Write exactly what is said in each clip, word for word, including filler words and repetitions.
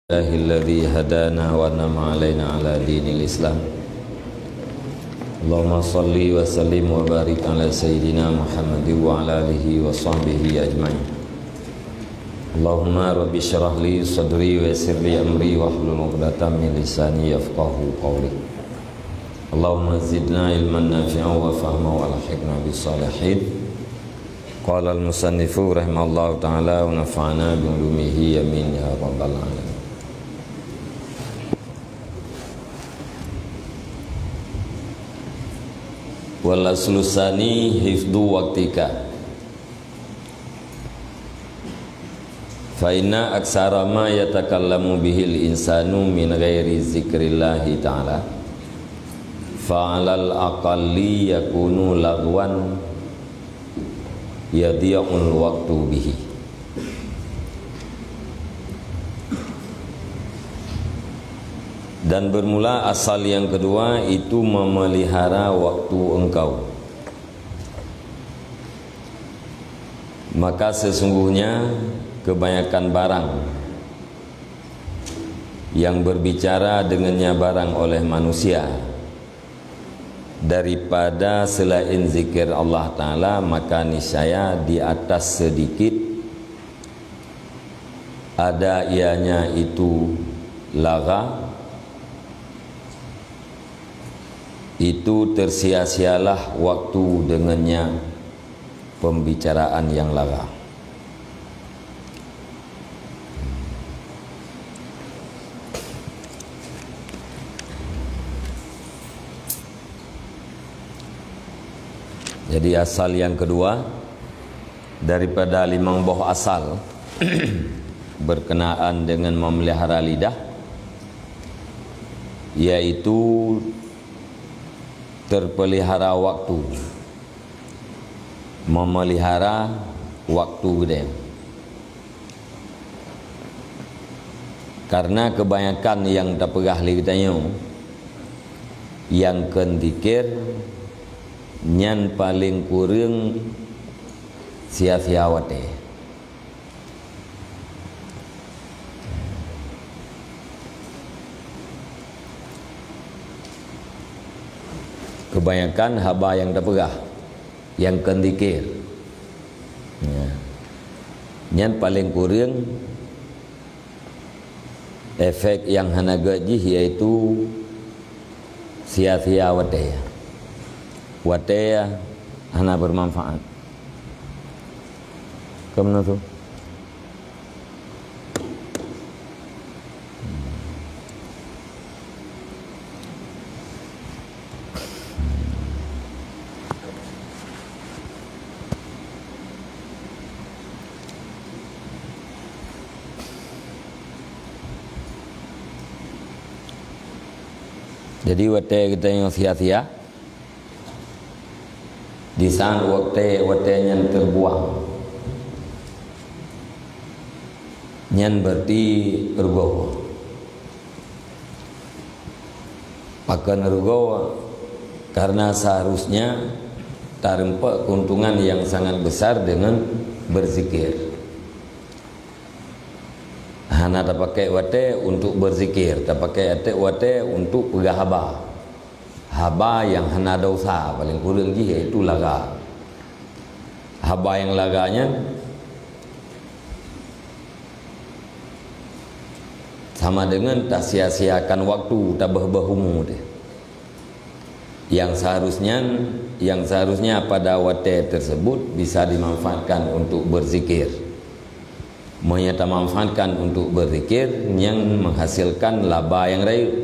Alhamdulillahilladzi hadana wa an'ama alaina ala dinil Islam. Allahumma shalli wa sallim wa barik ala sayyidina Muhammad wa ala alihi wa sahbihi ajma'in. Allahumma rabbi syrah li sadri wa yassir li amri wahlul 'uqdatam min lisani yafqahu qawli. Allahumma zidna ilman nafi'an wa fahma wa alhiqna bis salihin. Qala al-musannifu rahimahullahu ta'ala wa nafa'ana bi ulumihi, amin ya rabbal alamin. Wal aslu tsani hifdzu waqtika. Fa inna aksara ma yatakallamu bihil insanu min ghairi zikrillahi ta'ala, fa alal aqalli yakunu laghwan yadhi'ul waqtu bihi. Dan bermula asal yang kedua itu memelihara waktu engkau. Maka sesungguhnya kebanyakan barang yang berbicara dengannya barang oleh manusia daripada selain zikir Allah Ta'ala, maka niscaya di atas sedikit ada ianya itu lagha, itu tersia-sialah waktu dengannya pembicaraan yang lagha. Jadi asal yang kedua daripada limong boh asal berkenaan dengan memelihara lidah, yaitu terpelihara waktu, memelihara waktu geude. Karena kebanyakan nyang tapeugah lé geutanyoe nyang kheun zikir nyan paleng kureueng sia-sia watée. Kebanyakan haba nyang tapeugah, nyang kheun zikir. Ya. Nyan paleng kureueng efek nyang hana gét jih yaitu sia-sia watée. Watée hana bermanfaat. Keunoe tu. Jadi watée geutanyoe sia-sia, di saat watée-watée nyan terbuang, nyan berarti rugoe. Pakon rugoe? Karena seharusnya tareumpok keuntungan yang sangat besar dengan berzikir. Hana tapakai watée untuk berzikir, tapakai watée untuk peugah haba. Haba nyang hana desya, paleng kureueng jih yaitu lagha. Haba nyang lagha nyan sama dengan tasia-siakan waktu, tabeuh-beuh umu teuh. Yang seharusnya, yang seharusnya pada watée tersebut bisa dimanfaatkan untuk berzikir. Meunyoe tamanfaatkan untuk berzikir, nyan menghasilkan laba nyang rayeuk.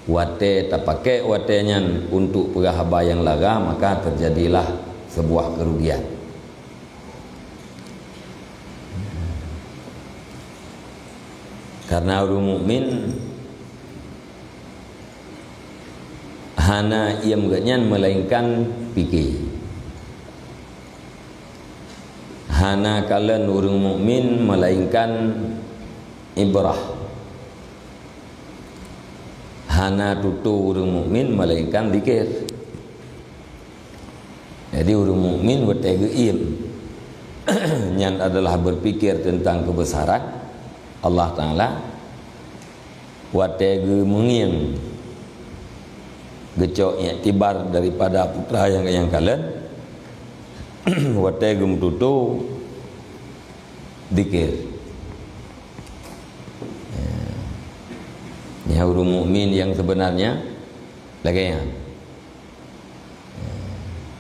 Watée tapakai watée nyan untuk peugah haba nyang lagha, maka terjadilah sebuah kerugian. Karena ureuëng mukmin hana iem geuhnyan melainkan pike. Hana kalon ureuëng mukmin melainkan ibrah. Hana tutoe ureuëng mukmin melainkan zikir. Jadi ureuëng mukmin watée geuiem nyan adalah berpikir tentang kebesaran Allah Taala. Watée geumeungieng, geucok iktibar daripada putra nyang, nyang kalon, watée geumeututoe, zikir. Ya. Nyan ureuëng mukmin nyang sebenarnya lagée nyan.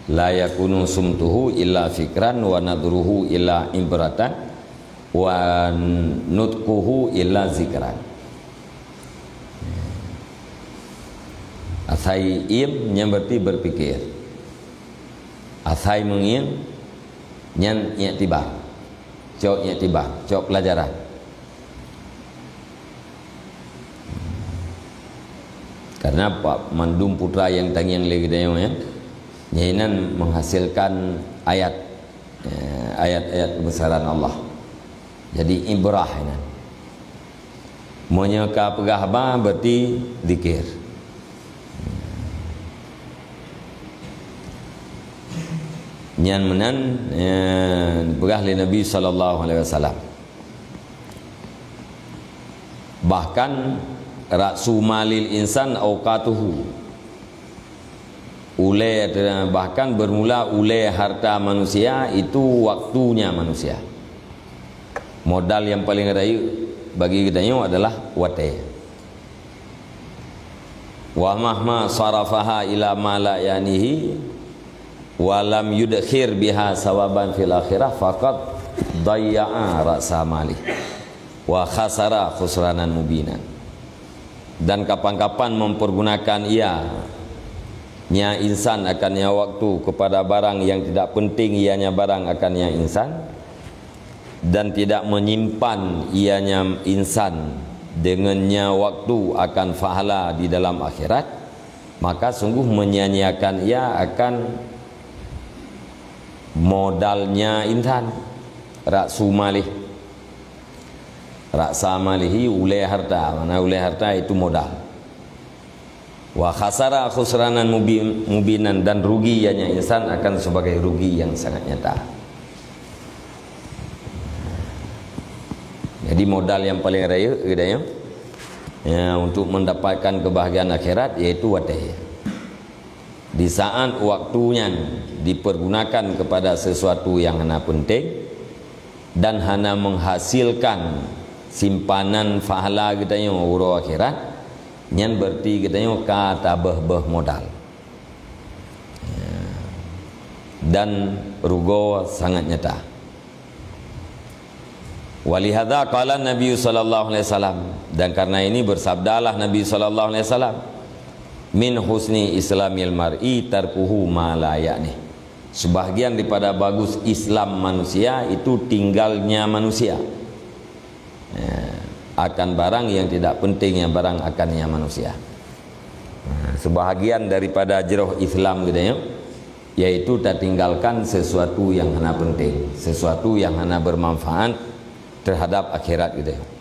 La yakunu sumtuhu illa fikran wa nadruhu illa ibratan wa nutquhu illa zikran. Asai iem nyan berarti berpikir. Asai meungieng nyan iktibar. Cok iktibar, cok pelajaran. Karena pa-, mandum putra nyang tangieng lé geutanyoe nyan, nyan inan menghasilkan ayat, eh, ayat-ayat kebesaran Allah. Jadi ibrah inan. Meunyoe ka peugah haba, berarti zikir. Nyan meunan, eh, peugah lé Nabi sallallahu alaihi wasallam. Bahkan, ra'su malil insan auqatuhu. Ulée, bahkan bermula ulée harta manusia itu waktunya manusia. Modal nyang paleng rayeuk bagi geutanyoe adalah watée. Wa mahma sarafaha ila ma la ya'nihi wa lam yudkhir biha sawaban fil akhirah faqad dayya'a ra'sa malih wa khasara khusranan mubinan. Dan kapan-kapan mempergunakan ia nya insan akan nya waktu kepada barang yang tidak penting ianya barang akan nya insan, dan tidak menyimpan ianya insan dengannya waktu akan pahala di dalam akhirat, maka sungguh menyia-nyiakan ia akan modalnya insan, ra'su malih. Ra'sa malihi, ulée harta, mana ulée harta itu modal. Wa khasara khusranan mubi-, mubinan, dan rugi ianya insan akan sebagai rugi yang sangat nyata. Jadi modal nyang paleng rayeuk geutanyoe, ya, untuk mendapatkan kebahagiaan akhirat yaitu watée. Di saat waktu nyan dipergunakan kepada sesuatu yang hana penting, dan hana menghasilkan simpanan pahala geutanyoe uroe akhirat, nyan berarti geutanyoe ka tabeuh-beuh modal. Ya. Dan rugoe sangat nyata. Walihadza qala Nabi sallallahu alaihi wasallam, dan karena ini bersabdalah Nabi sallallahu alaihi wasallam, "Min husni islamil mar'i tarkuhu ma la ya'ni." Sebahagian daripada bagus Islam manusia itu tinggalnya manusia, ya, akan barang yang tidak penting, yang barang akannya manusia. Nah, sebahagian daripada jroh Islam geutanyoe, yaitu tatinggalkan sesuatu yang hana penting, sesuatu yang hana bermanfaat terhadap akhirat geutanyoe.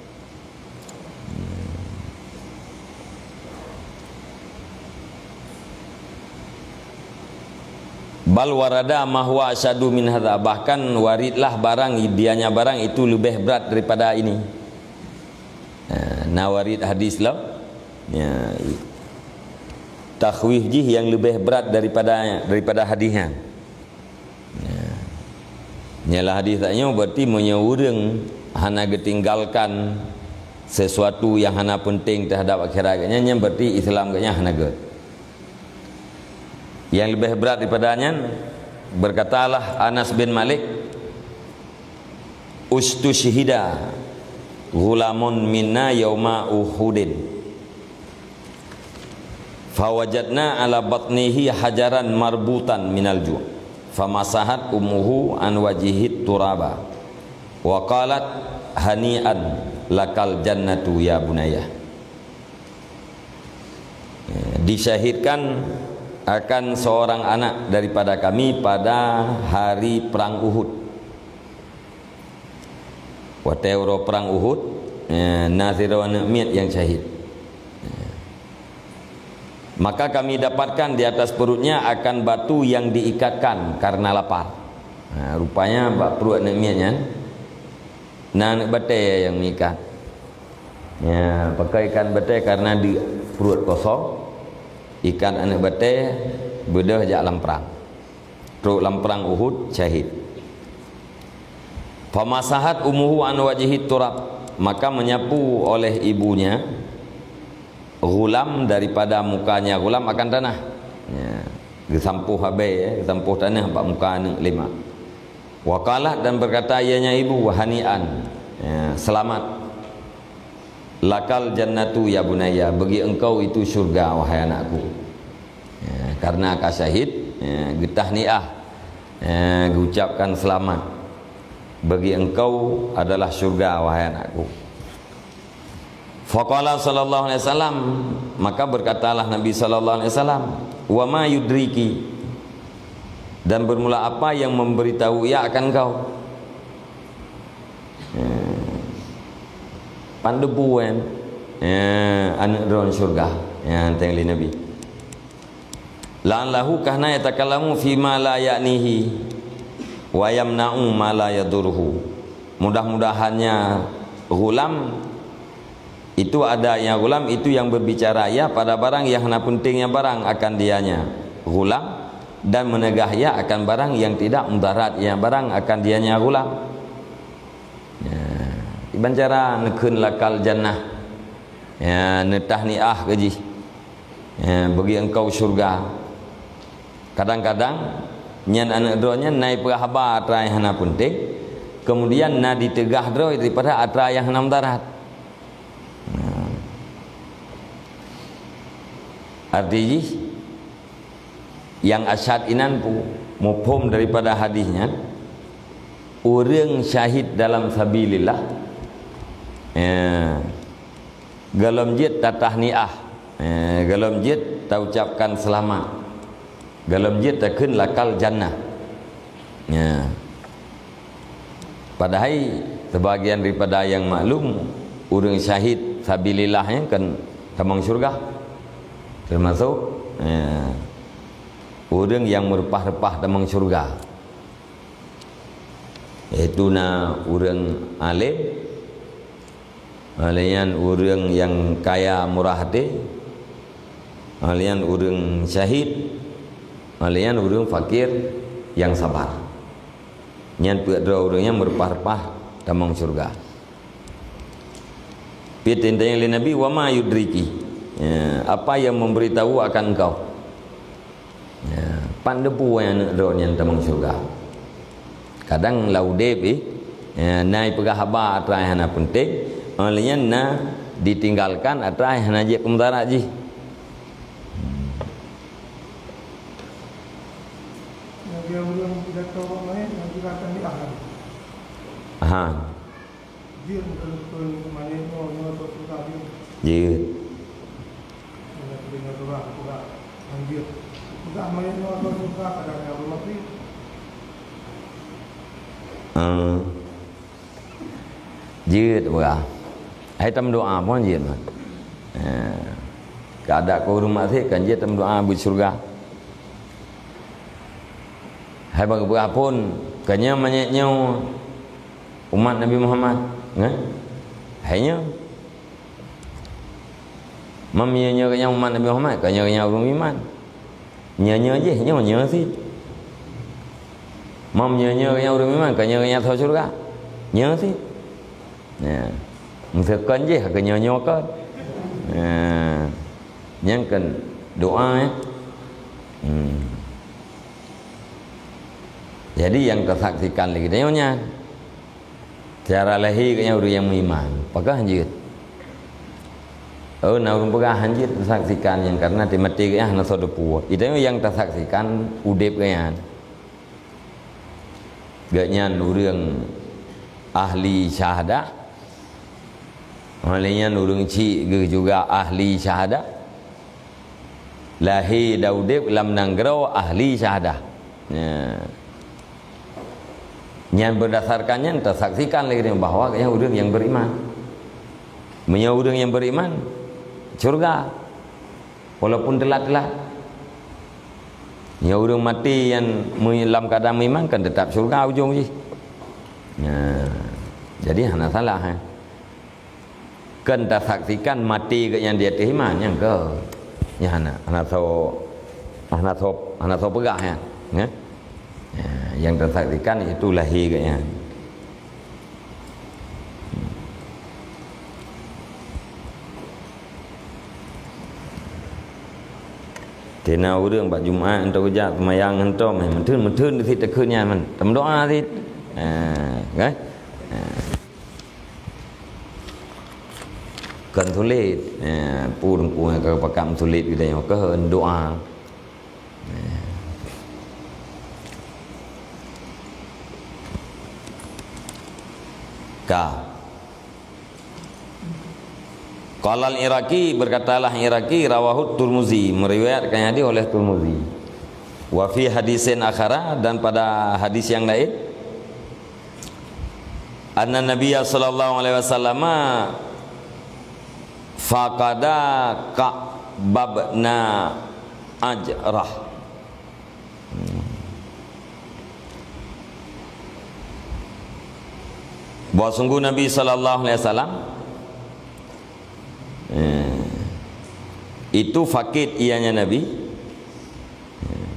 Bal warada ma huwa asyaddu min hadza, bahkan waridlah barang, dianya barang itu leubeh brat daripada ini. Ha, na warid hadis lom. Ya, takhwif jih yang leubeh brat daripada, daripada hadis nyan. Ya. Nyalah hadis tanyoe berarti meunyoe ureuëng hana geutinggalkan sesuatu yang hana penting terhadap akhirat geutanyoe, nyan berarti Islam geutanyoe hana gét. Yang lebih berat daripada nyan, berkatalah Anas bin Malik, "Ustusyhida ghulamun minna yauma Uhudin. Fawajadna ala batnihi hajaran marbutan minal ju'. Famasahat ummuhu an wajhihi turaba. Wa qalat, 'Hani'an lakal jannatu ya bunayya.'" Disyahidkan akan seorang anak daripada kami pada hari perang Uhud. Watée uroe perang Uhud, eh, na sidroe aneuëk miet nyang syahid. Maka kami dapatkan di atas perutnya akan batu yang diikatkan karena lapar. Nah, rupanya bak pruet aneuëk miet nyan na aneuëk batée nyang meuikat. Ya, pakai ikan batée karena di perut kosong, ikan aneuk batée beudôh jak lam prang. Trok lam prang Uhud, syahid. Famasahat ummuhu an wajhi turab, maka menyapu oleh ibunya Ghulam daripada mukanya Ghulam akan tanah. Ya, geusampôh habéh, ya, geusampôh tanah bak muka aneuk lima. Wa qalat, dan berkata ianya ibu, "Hani'an." Ya, selamat. "Lakal jannatu ya bunayya, bagi engkau itu syurga, wahai anakku." Ya, karena ka syahid, ya, geutahniah, ya, geucapkan selamat. "Bagi engkau adalah syurga, wahai anakku." Faqala sallallahu alaihi wasallam, maka berkatalah Nabi sallallahu alaihi wasallam, "Wa ma yudriki?" Dan bermula apa yang memberitahu ia akan kau? Hmm. Pandebu kan? Ya, aneuk droe syurga. Ya, tengok lé Nabi. "La'allahu kana yatakallamu fi ma la ya'nihi wa yamna'u ma la yadurruhu." Mudah-mudahannya Ghulam itu ada, ya, Ghulam itu yang berbicara ia pada barang yang hana pentingnya barang akan dianya Ghulam, dan menegah ia akan barang yang tidak mudarat ia barang akan dianya Ghulam. Ya, iban cara neukheun lakal jannah. Ya, neutahniah keu jih. Ya, bagi engkau syurga. Kadang-kadang nyan aneuk droe nyan na ipeugah haba atra nyang hana penting, kemudian na diteugah droe daripada atra nyang hana mudarat. Nah. Arti jih, nyang asyad inan pu-, muphom daripada hadis nyan, ureuëng syahid dalam sabilillah, ya, gohlom jeuet tatahniah, eh, gohlom jeuet taucapkan seulamat, gohlom jeuet takheun lakal jannah. Ya. Padahai sebagian daripada nyang maklum, ureuëng syahid sabilillah nyan kan tamong syurga. Termasuk, ya, ureuëng nyang meureumpah-reumpah tamong syurga. Yaitu na ureuëng além, laén nyan ureuëng nyang kaya murah até, laén nyan ureuëng syahid, laén nyan ureuëng fakir nyang sabar. Nyan peuet droe ureuëng nyan meureumpah-reumpah tamong syurga. Pih teuntang lé Nabi, "Wa ma yudriki?" Ya, apa yang memberitahu akan engkau? Ya, pan deupue aneuk droe nyan tamong syurga. Kadang lam udeb, eh, ya, na ipeugah haba atra nyang hana penting, óh lheueh nyan na ditinggalkan atra nyang hana jeuet keu mudarat jih. Hmm. Lagèe ureueng pidato bak manyét, nyang silakan diah lagi. Aha. Jeuet keu manyét nyoe, nyoe atau sudah jeuet. Jeuet. Bila teudeungoe surah, surah, lanjut. Sudah manyét nyoe atau sudah, kadang nyang rumah pi. Ah. Jeuet peugah. Hai tameudoa phon jeuet, man. Ah. Keu adak keu ureueng maksiet kan jeuet tameudoa beuet syeuruga. Hai bak peugah phon, keu nyoe manyét nyoe umat Nabi Muhammad, kan? Hai nyoe. Meunyoe nyoe keu nyoe umat Nabi Muhammad, keu nyoe, keu nyoe ureueng iman. Nyoe, nyoe jih, nyoe, nyoe sit. Meunyoe nyoe keu nyoe ureueng iman, keu nyoe, keu nyoe tho syeuruga. Nyoe sit. Nyan. Meuseukan jih keu nyoe, nyoe kon. Nyan. Nyan kan doa, eh. Hmm. Jadi nyang tasaksikan lé geutanyoe nyan. Cara lahé geutanyoe ureueng nyang meuiman. Pakon hanjeuet? Oh, na ureueng peugah hanjeuet tasaksikan nyan karena maté geutanyoe hana soe teupeue. Geutanyoe nyang tasaksikan udeb geutanyoe. Geutanyoe ureueng ahli syahadah. Óh lheueh nyan ureueng chik geuh juga ahli syahadah. Lahé dan udeb lam nanggroe ahli syahadah. Nya. Nyan berdasarkan nyan tasaksikan lé geutanyoe bahwa geutanyoe ureueng nyang beriman. Meunyoe ureueng nyang beriman, syeuruga. Walaupun teulat-teulat. Nyoe ureueng maté nyang meu-, lam keuadaan meuiman kan teutap syeuruga ujong jih. Nya. Jadi hana salah, eh. Kon tasaksikan maté geuh nyan di ateueh iman, nyang keu. Nyan hana, hana soe, hana soe, hana soe peugah nyan. Ya. Ya, nyang tasaksikan itu lahé geuh nyan. Teuh na ureuëng bak Jumat hantom geujak seumayang hantom, meutheun-meutheun di sit takheun nyan, man. Tameudoa sit. Ha, kan? Ha. Kon sulet. Ha, peue Teungku ka pakat meusulet geutanyoe keu doa. Ha. Ka. Qala al-Iraqi, berkatalah Iraqi, rawahu Turmuzi, meriwayatkan hadis oleh Turmuzi. Wa fi hadisin akhara, dan pada hadis yang lain, anna Nabiya sallallahu alaihi wasallam faqada Ka'babna Ajrah. Bahwa sungguh Nabi sallallahu alaihi wasallam, eh, itu fakid ianya Nabi, eh,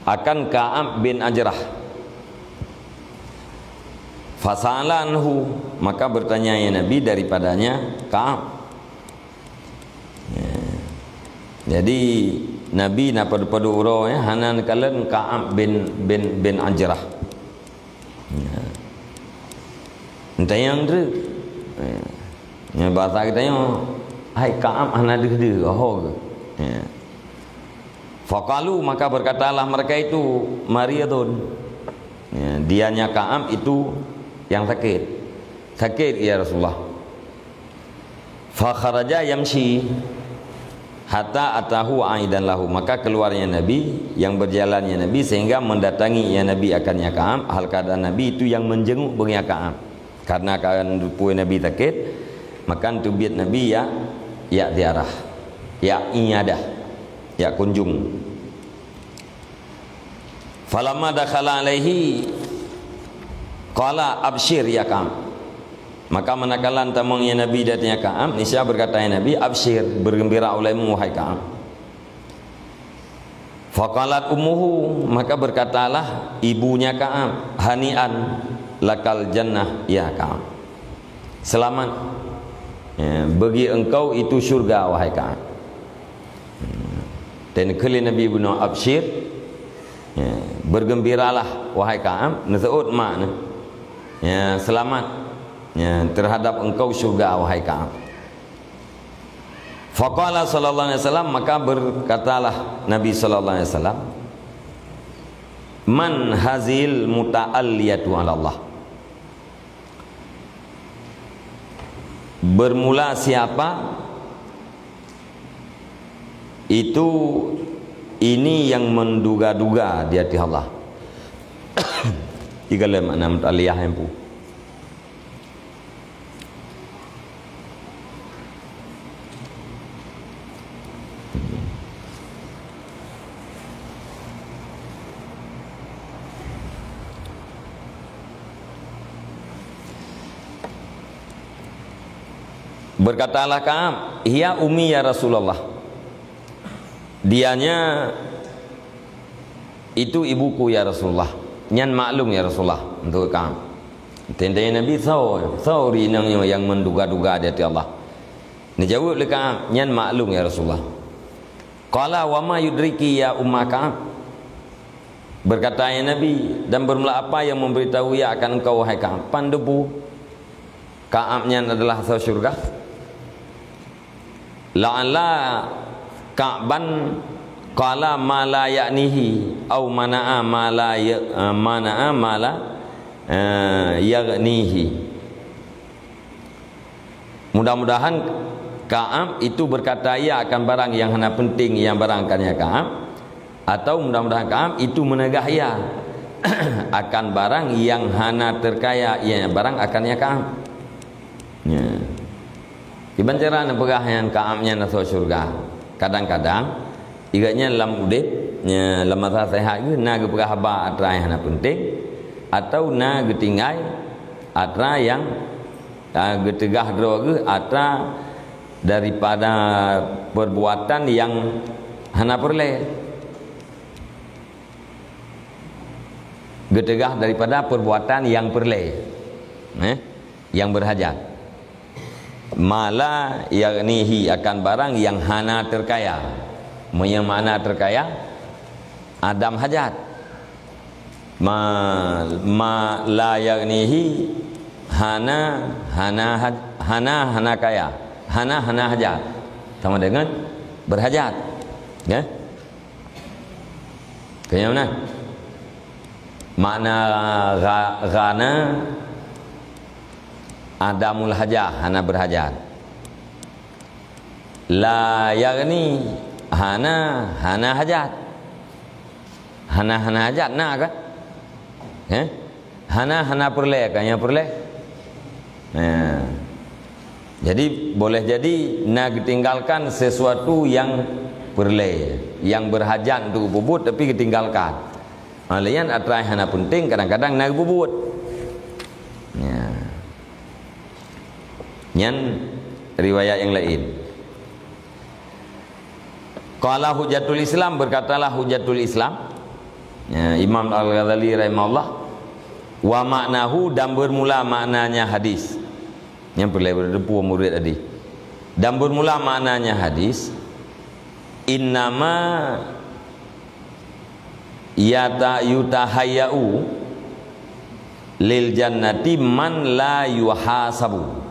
akan Ka'ab bin Ajrah. Fasa'ala anhu, maka bertanya ia Nabi daripadanya Ka'ab. Ya. Jadi, Nabi na padub-padub uroe, ya, hana neukalon Ka'ab bin, bin, bin Ajrah. Ya. Entah nyang treuk. Ya. Nyang bahasa geutanyoe, "Hai Ka'ab hana deuh-deuh, ho geuh." Ya. Faqalu, maka berkatalah mereka itu, "Maridun." Ya, dianya Ka'ab itu yang sakit. "Sakit, ya Rasulullah." Fa kharaja yamshi hatta atahu aidan lahu. Maka keluarnya Nabi, yang berjalannya Nabi, sehingga mendatangi ia Nabi akan ia Ka'ab, hal keadaan Nabi itu yang menjenguk bagi ia Ka'ab. Karena kan rupui Nabi sakit, maka teubiet Nabi ya, ya ziarah, ya iyadah, ya kunjung. Falamma dakhala alaihi qala, "Absyir ya Ka'ab." Maka manakala tamong ia Nabi di ateueh Ka'ab, niscaya berkata ia Nabi, "Absyir, bergembira ulemu, wahai Ka'ab." Faqalat ummuhu, maka berkatalah ibunya Ka'ab, "Hani'an lakal jannah ya Ka'ab." Selamat, ya, bagi engkau itu syurga, wahai Ka'ab. Dan kheun lé Nabi bunoe, "Absyir," ya, bergembiralah, wahai Ka'ab, neuseuôt mak neuh. Ya, selamat, ya, terhadap engkau syurga, wahai Ka'ab. Faqala sallallahu alaihi wasallam, maka berkatalah Nabi sallallahu alaihi wasallam, "Man hazil muta'alliyatu 'ala Allah?" Bermula siapa itu ini yang menduga-duga di hati Allah? Tiga lé makna muta'alliyah nyang pu. Berkatalah Ka'ab, "Hiya ummi ya Rasulullah." Dianya itu ibuku ya Rasulullah. Nyan maklum ya Rasulullah untuk Ka'ab. Teuntèe Nabi, "Soe, soe ureueng inong nyoe nyang menduga-duga di ateueh Allah?" Neujaweueb lé Ka'ab, "Nyan maklum ya Rasulullah." Qala, "Wa ma yudriki ya umma Ka'ab?" Berkata, "Ya Nabi, dan bermula apa yang memberitahu ia akan engkau, wahai Ka'ab?" Pan teupeue Ka'ab nyan adalah asoe syurga? La'alla Ka'ban qala ma la ya'nihi, au mana'a ma la ya-, mana'a ma la, eh, yaghnihi. Mudah-mudahan Ka'ab itu berkata ya akan barang yang hana penting, yang barang akan ya Ka'ab, atau mudah-mudahan Ka'ab itu meunegah ya akan barang yang hana terkaya, ya, barang akan ya Ka'ab. Ya. Kiban cara neupeugah nyan Ka'ab nyan asoe syurga. Kadang-kadang, igat nyan lam udép, ya, lam masa sehat geuh na geupeugah haba atra nyang hana penting, atau na geutinggai atra nyang Ah, geuteugah droe geuh atra daripada perbuatan nyang hana peureulée. Geuteugah daripada perbuatan nyang peureulée. Eh? Nyang berhajat. Ma la yaghnihi, akan barang nyang hana terkaya. Meunyoe makna terkaya, adam hajat. Ma, ma la yaghnihi, hana, hana haj-, hana, hana kaya. Hana, hana hajat. Sama dengan berhajat. Ya? Kaya mana? Makna gha-, ghana, adamul hajah, hana berhajat. La yaghni, hana, hana hajat. Hana, hana hajat na kan? Eh? Hana, hana peureulée kan, nyang peureulée? Nah. Jadi, boleh jadi na geutinggalkan sesuatu nyang peureulée, nyang berhajat untuk geupubuet tapi geutinggalkan. Hal nyan atra hana penting, kadang-kadang na geupubuet. Ya. Nyan riwayat nyang lain. Qala Hujjatul Islam, berkatalah Hujjatul Islam, ya, Imam Al-Ghazali rahimahullah, "Wa ma'nahu," dan bermula maknanya hadis. Nyang peureulée beureudeupue murit tadi. Dan bermula maknanya hadis, "Innama yata-, yutahayyau lil jannati man la yuhasabu."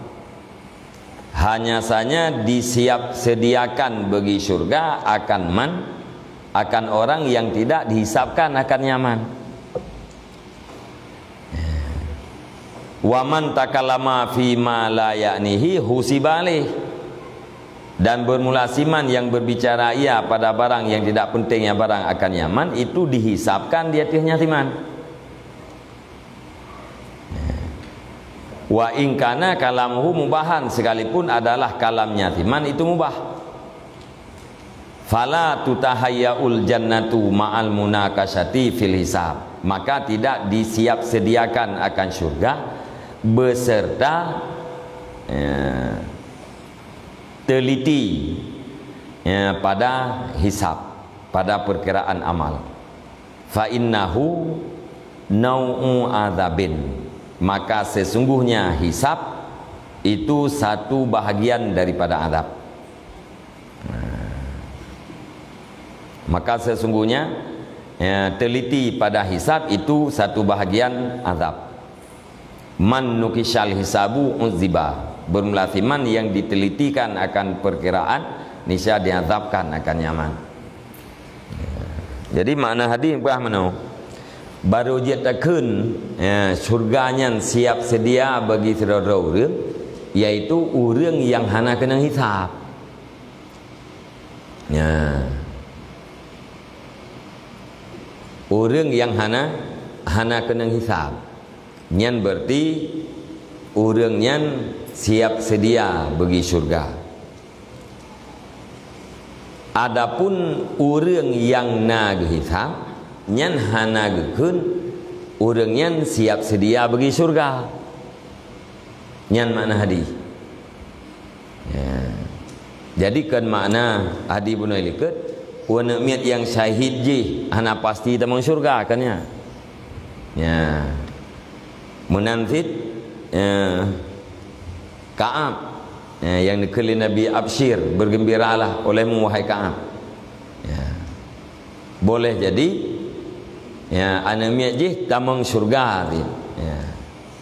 Hanya saja disiap sediakan bagi syurga akan man, akan orang yang tidak dihisabkan akan nyaman. Wa man takallama fi ma la ya'nihi husiba alaih. Dan bermula siman yang berbicara ia pada barang yang tidak penting, yang barang akan nyaman, itu dihisabkan di atasnya siman. Wa in kana kalamuhu mubahan, sekalipun adalah kalamnya siman itu mubah. Fala tutahayyaul jannatu ma'al munakasyati fil hisab. Maka tidak disiap sediakan akan syurga beserta, ya, teliti, ya, pada hisab, pada perkiraan amal. Fa innahu nau'u adzabin. Maka sesungguhnya hisab itu satu bahagian daripada azab. Maka sesungguhnya, ya, teliti pada hisab itu satu bahagian azab. Man nukisyal hisabu uziba. Bermula siman yang ditelitikan akan perkiraan, niscaya diazabkan akan nyaman. Jadi makna hadis peugah meunoe. Barô jeuet takheun, ya, syurga nyan siap seudia bagi sidroe-droe ureuëng, yaitu ureuëng nyang hana keunong hisab. Ya. Ureuëng nyang hana, hana keunong hisab. Nyan berarti ureuëng nyan siap seudia bagi syurga. Adapun ureuëng nyang na geuhisab, nyan hana geukheun ureuëng nyan siap seudia bagi syurga. Nyan makna hadis. Ya. Jadi, kon makna hadis bunoe likot, ureuëng miet nyang syahid jih hana pasti tamong syurga, kan, ya? Ya. Meunan cit, ya, Ka'ab, ya, nyang dikheun lé Nabi, "Absyir, bergembiralah olehmu, wahai Ka'ab." Ya. Boleh jadi, ya, aneuëk miet jih tamong syurga, ya.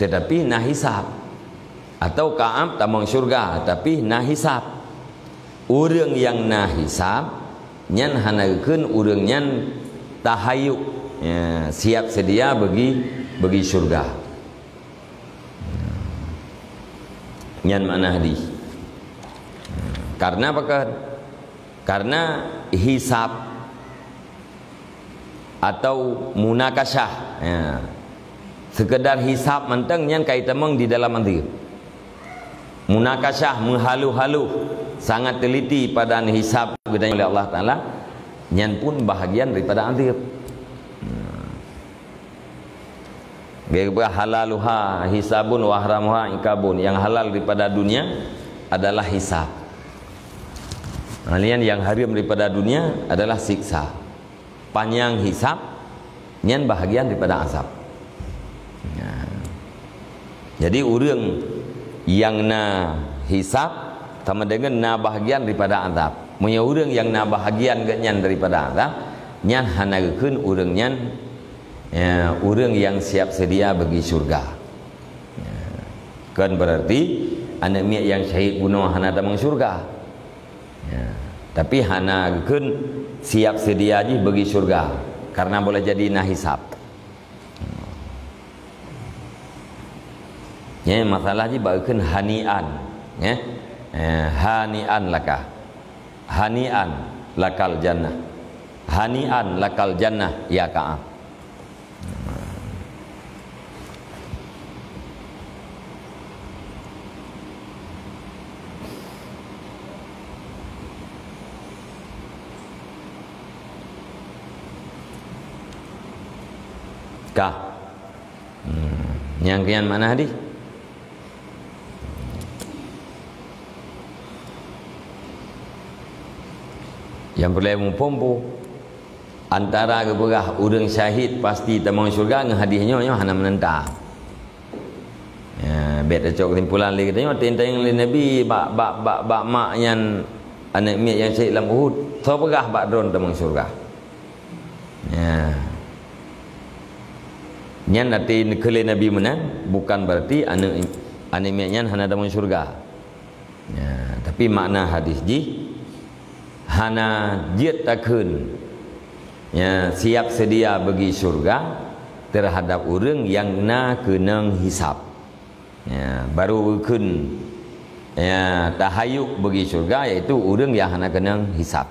Tetapi na hisab. Atau Ka'ab tamong syurga, tapi na hisab. Ureuëng nyang na hisab, nyan hana geukheun ureuëng nyan tahayyu, ya, siap seudia bagi, bagi syurga. Nyan makna hadis. Karena apa kan? Karena hisab atau munakasyah, ya. Sekedar hisab mantong nyan ka itamong di dalam ateuk. Munakasyah, meuhaloh-haloh, sangat teliti pada hisab geutanyoe oleh Allah Taala, nyan pun bahagian daripada ateuk. Hmm. Kira halaluha hisabun wa haramuha iqabun. Yang halal daripada dunia adalah hisab. Kemudian yang haram daripada dunia adalah siksa. Panyang hisab, nyan bahagian daripada azab. Nah. Jadi ureuëng nyang na hisab sama dengan na bahagian daripada azab. Meunyoe ureuëng nyang na bahagian geuh nyan daripada azab, nyan hana geukheun ureuëng nyan, ya, ureuëng nyang siap seudia bagi syurga. Ya. Kon berarti aneuëk miet nyang syahid bunoe hana tamong syurga. Ya. Tapi hana geukheun siap seudia jih bagi syurga karena boleh jadi na hisab. Nyan masalah jih bak geukheun hanian, ya. Eh, hanian laka. Hanian lakal jannah. Hanian lakal jannah ya Ka'ab. Ka. Hmm. Nyang kian makna hadis. Nyang peureulée muphom pu, antara geupeugah ureuëng syahid pasti tamong syurga ngon hadis nyoe, nyoe hana meunentang. Ya, bék tacok kesimpulan lé geutanyoe, teuntang lé Nabi bak, bak, bak, bak mak nyan aneuëk miet nyang syahid lam Uhud, soe peugah bak droe tamong syurga. Ya. Nyan arti keu lé Nabi meunan, bukan berarti aneuëk, aneuëk miet nyan hana tamong syurga. Ya, tapi makna hadis jih hana jeuet takheun, ya, siap seudia bagi syurga terhadap ureuëng nyang na keunong hisab. Ya, baru geukheun, ya, tahayuk bagi syurga, yaitu ureuëng nyang hana keunong hisab.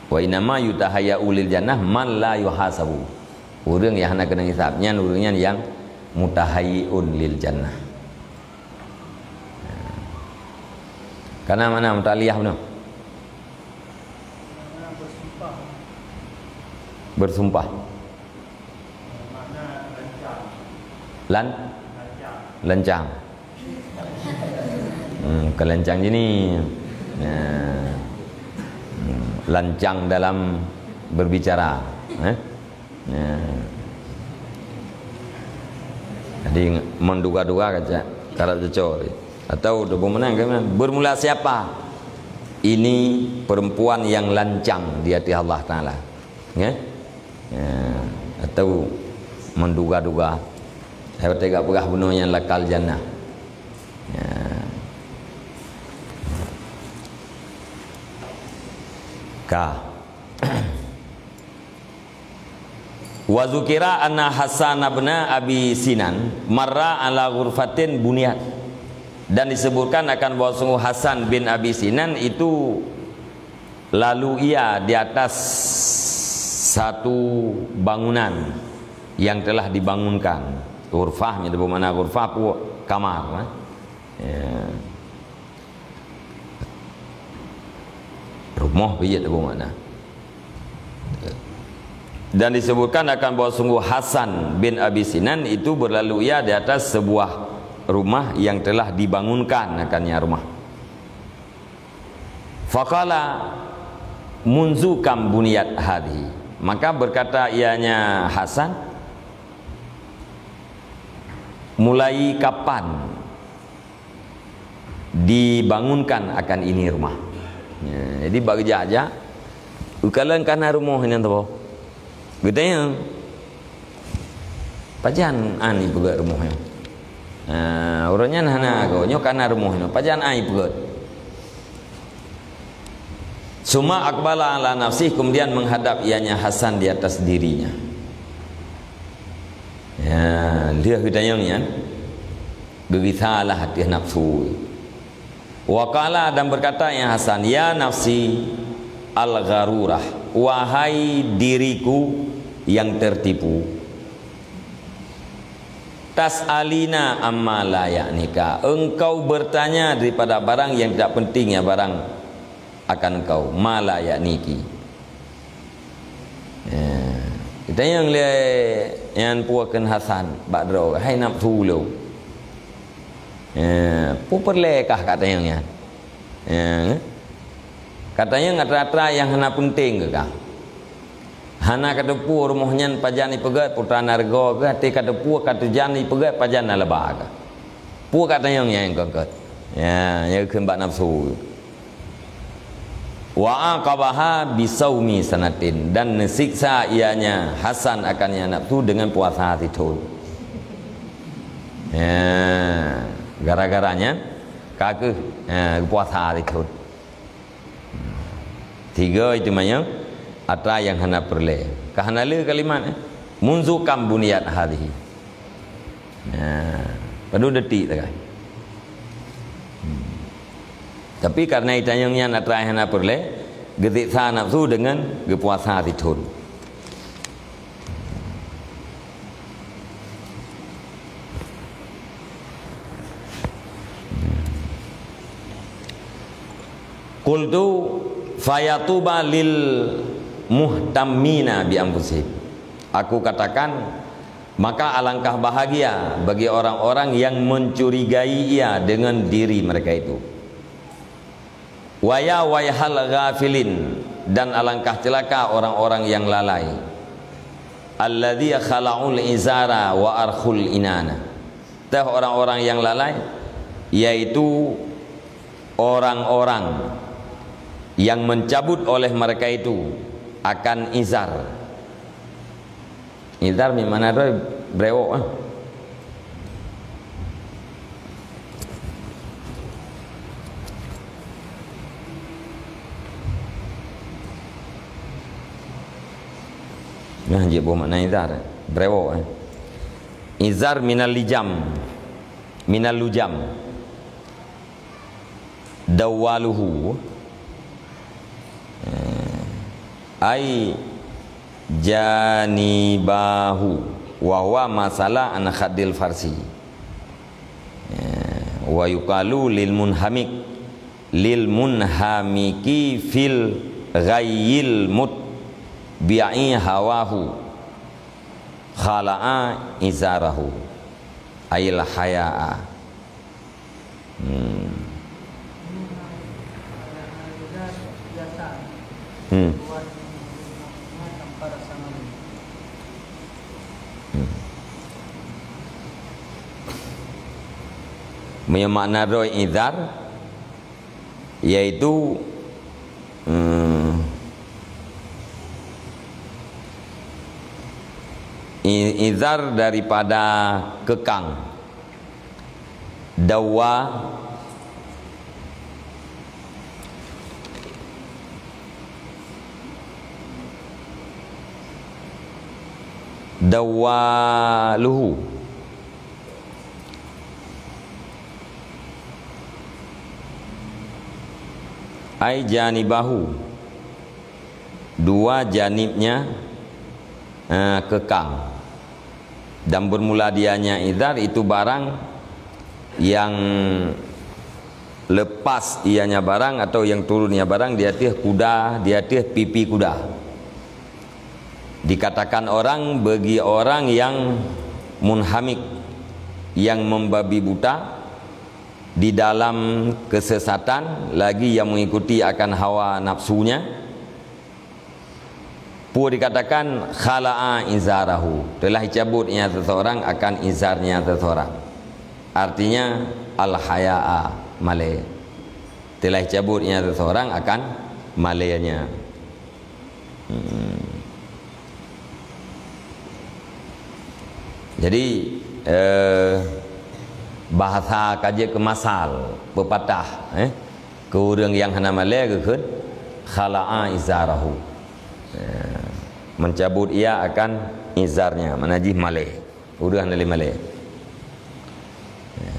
Wa innama yutahayya'u lil jannah man la yuhasabu. Ureuëng nyang hana keunong hisab, nyan ureuëng nyan nyang mutahayyi'un lil jannah. Kana mana mutaliah bunoe? Bersumpah. Lan? Lancang. Hmm, kelancang je ni. Nah. Hmm, lancang dalam berbicara, eh? Nah. Jadi menduga-duga kaca, karap cocok. Atau tu pemenang kan? Bermula siapa? Ini perempuan yang lancang di hati Allah Taala. Ya? Ya, atau menduga-duga. Saya tega peugah bunoe nyan lakal jannah. Ya. Ka. Wa zukira anna Hasan bin Abi Sinan marra ala ghurfatin buniyat. Dan disebutkan akan bahwa sungguh Hasan bin Abi Sinan itu lalu ia di atas satu bangunan yang telah dibangunkan. Ghurfah, nyan bermakna ghurfah pu kamar, eh. Ya. Rumoh pijit pu makna. Dan disebutkan akan bahwa sungguh Hasan bin Abi Sinan itu berlalu ia di atas sebuah rumah yang telah dibangunkan akannya rumah. Faqala, "Munzu kam buniyat hadhi?" Maka berkata ianya Hasan, "Mulai kapan dibangunkan akan ini rumah?" Ya, jadi bak geujak-jak, "Ukalon kana rumoh nyan teuh?" Geutanyong, "Pajan an ipeugét rumoh nyoe?" Ha, ureuëng nyan hana, "Nyoe kana rumoh nyoe, pajan an ipeugét?" Suma aqbala ala nafsih, kemudian menghadap ianya Hasan di atas dirinya. Ya, lheueh geutanyong nyan, geugisa lah ateueh nafsu. Wa qala, dan berkata ia Hasan, "Ya nafsi al-gharurah, wahai diriku yang tertipu. Tas'alina amma la ya'nika, engkau bertanya daripada barang yang tidak penting, ya, barang akan engkau, ma la ya'niki." Ya. Tanyong lé nyan peue kheun Hasan bak droe, "Hai nafsu lôn. Eh, peue peureulée kah ka tanyong nyan? Ka tanyong atra-atra nyang hana peunteng keu kah? Hana ka teupeu rumoh nyan pajan ipeugét, putra na reugoe keuh, até ka teupeu ka tujan ipeugét pajan na laba keuh? Peue ka tanyong nyan keu kah?" Ya, nyang kheun bak nafsu. "Wa aqabaha bisaumi sanatin," dan neusiksa ianya Hasan akan nyan nafsu dengan puasa sithon. Ya, gara-gara nyan ka keuh, ya, puasa sithon. Tiga itu manyang atra nyang hana peureulée. Ka hana le kalimat, eh? "Munzu kam buniyat hadhihi." Nah, padub detik takai. Hmm. Tapi karena itanyong nyan atra nyang hana peureulée, geusiksa nafsu dengan geupuasa sithon. Qultu fayatuba lil muhtammina bi anfusihim. Aku katakan, maka alangkah bahagia bagi orang-orang yang mencurigai ia dengan diri mereka itu. Wa ya waihal ghafilin, dan alangkah celaka orang-orang yang lalai. Alladzi khala'ul izara wa arkhul inana. Teuh orang-orang yang lalai, yaitu orang-orang yang mencabut oleh mereka itu akan izar. Izar mi mana droe brewok, ah. Nah, jeuet boh makna izar, brewok, eh. Izar minal lijam, minal lujam. Dawaluhu, eh, ai janibahu, wa huwa ma sala an khaddil farsi. Eh, wa yuqalu lil munhamik, lil munhamiki fil ghayyil mutbi'i hawahu, khala'a izarahu, ail haya'a. Hmm. Hmm. Hmm. Meunyoe makna droe izar, yaitu, hmm, i-, izar daripada keukang. Dawa, dawaluhu. Ai janibahu. Dua janibnya, eh, keukang. Dan bermula dianya izar itu barang yang lepas ianya barang atau yang turun ia barang di ateueh kuda, di ateueh pipi kuda. Dikatakan orang bagi orang yang munhamik, yang membabi buta di dalam kesesatan, lagi yang mengikuti akan hawa nafsunya. Peue dikatakan khala'a izarahu, telah dicabut nyan seseorang akan izarnya seseorang. Artinya al-haya'a, malée. Telah dicabut nyan seseorang akan maléenya. Hmm. Jadi, eh, bahasa ka jeuet keu masal, peupatah, eh. Keu ureuëng nyang hana malée geukheun, khala'a izarahu. Ya. Mencabut ia akan izarnya, makna jih malée. Ureuëng hana lé malée. Ya.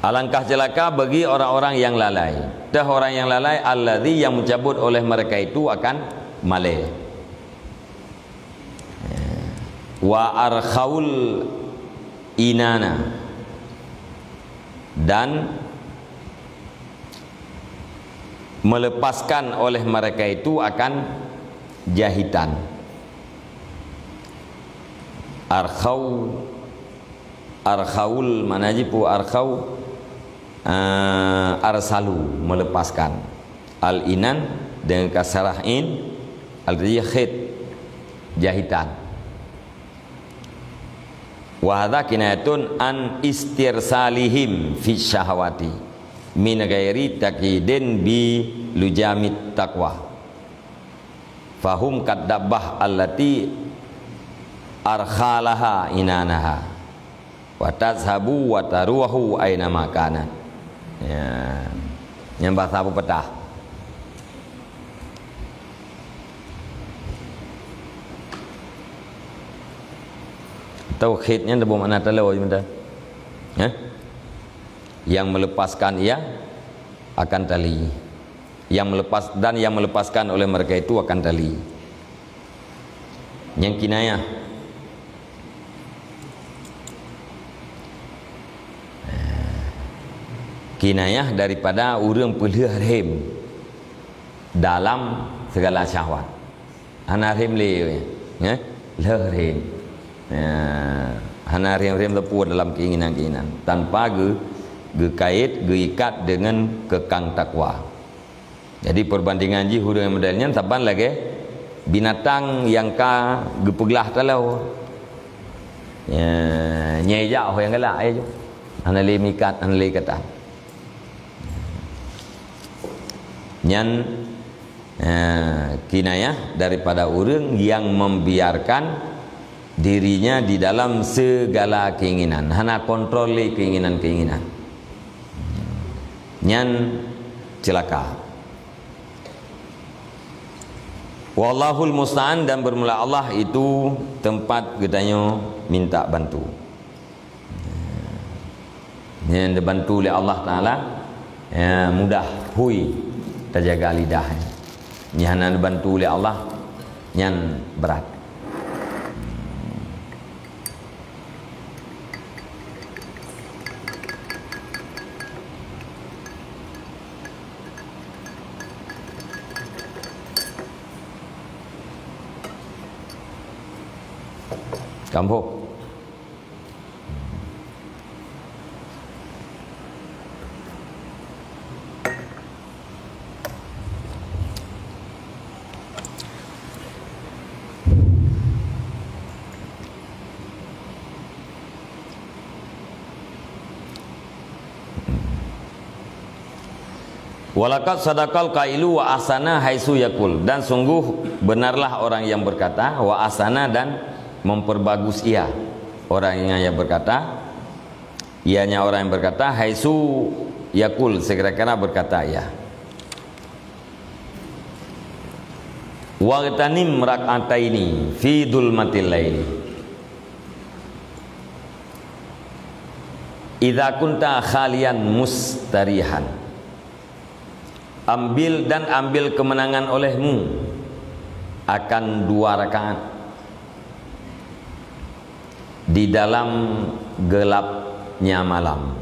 Alangkah celaka bagi orang-orang yang lalai. Teuh orang yang lalai, alladzi, yang mencabut oleh mereka itu akan malée. Wa arkhaul inana, dan Melepaskan oleh mereka itu akan jahitan. Arkhau, arkhaul, makna jih pu arkhau, eh, arsalu, melepaskan. Al-inan dengan kasrah in, al-tadi khit, jahitan. Wa hadza kinayatun an istirsalihim fi syahawati min ghairi taqyidin bi luzumit taqwa. Fahum kaddabbah allati arkhalaha inanaha. Wa tazhabu wa taruhu aina ma kanat. Ya. Nyang bahasa peupatah. Tauhid nyan teuh makna taloe, ya, betul? Hah? Yang melepaskan ia akan tali. Yang melepas, dan yang melepaskan oleh mereka itu akan tali. Nyang kinayah. Kinayah daripada ureuëng peulheueh rhem dalam segala syahwat. Hana rhem lé, ya. Lheueh rhem. Ya. Hana rhem-rhem teupue dalam keinginan-keinginan. Tanpa geu-, geukait, geuikat dengan kekang takwa. Jadi, perbandingan jih ureuëng model nyan saban lagée binatang nyang ka geupeuglah taloe. Ya, nyai jak ho nyang galak, ya, ju. Hana lé meuikat, hana lé ikatan. Nyan, eh, kinayah daripada ureuëng nyang membiarkan dirinya di dalam segala keinginan, hana kontrol lé keinginan-keinginan. Nyan celaka. Wallahul musta'an, dan bermula Allah itu tempat geutanyoe minta bantu. Nyan dibantu lé Allah Taala, ya, mudah hui tajaga lidah. Nyan hana dibantu lé Allah, nyan brat. Kamoe. Walaqad sadaqal qailu wa ahsana haitsu yaqul, dan sungguh benarlah orang yang berkata, wa ahsana, dan memperbagus ia. Orang yang, yang berkata, ianya orang yang berkata, haitsu yaqul, sekira-kira berkata ia. Waghtanim rak'ataini fi dzulmatil laili. Idza kunta khalian mustarihan. Ambil dan ambil kemenangan olehmu akan dua rakaat di dalam gelapnya malam.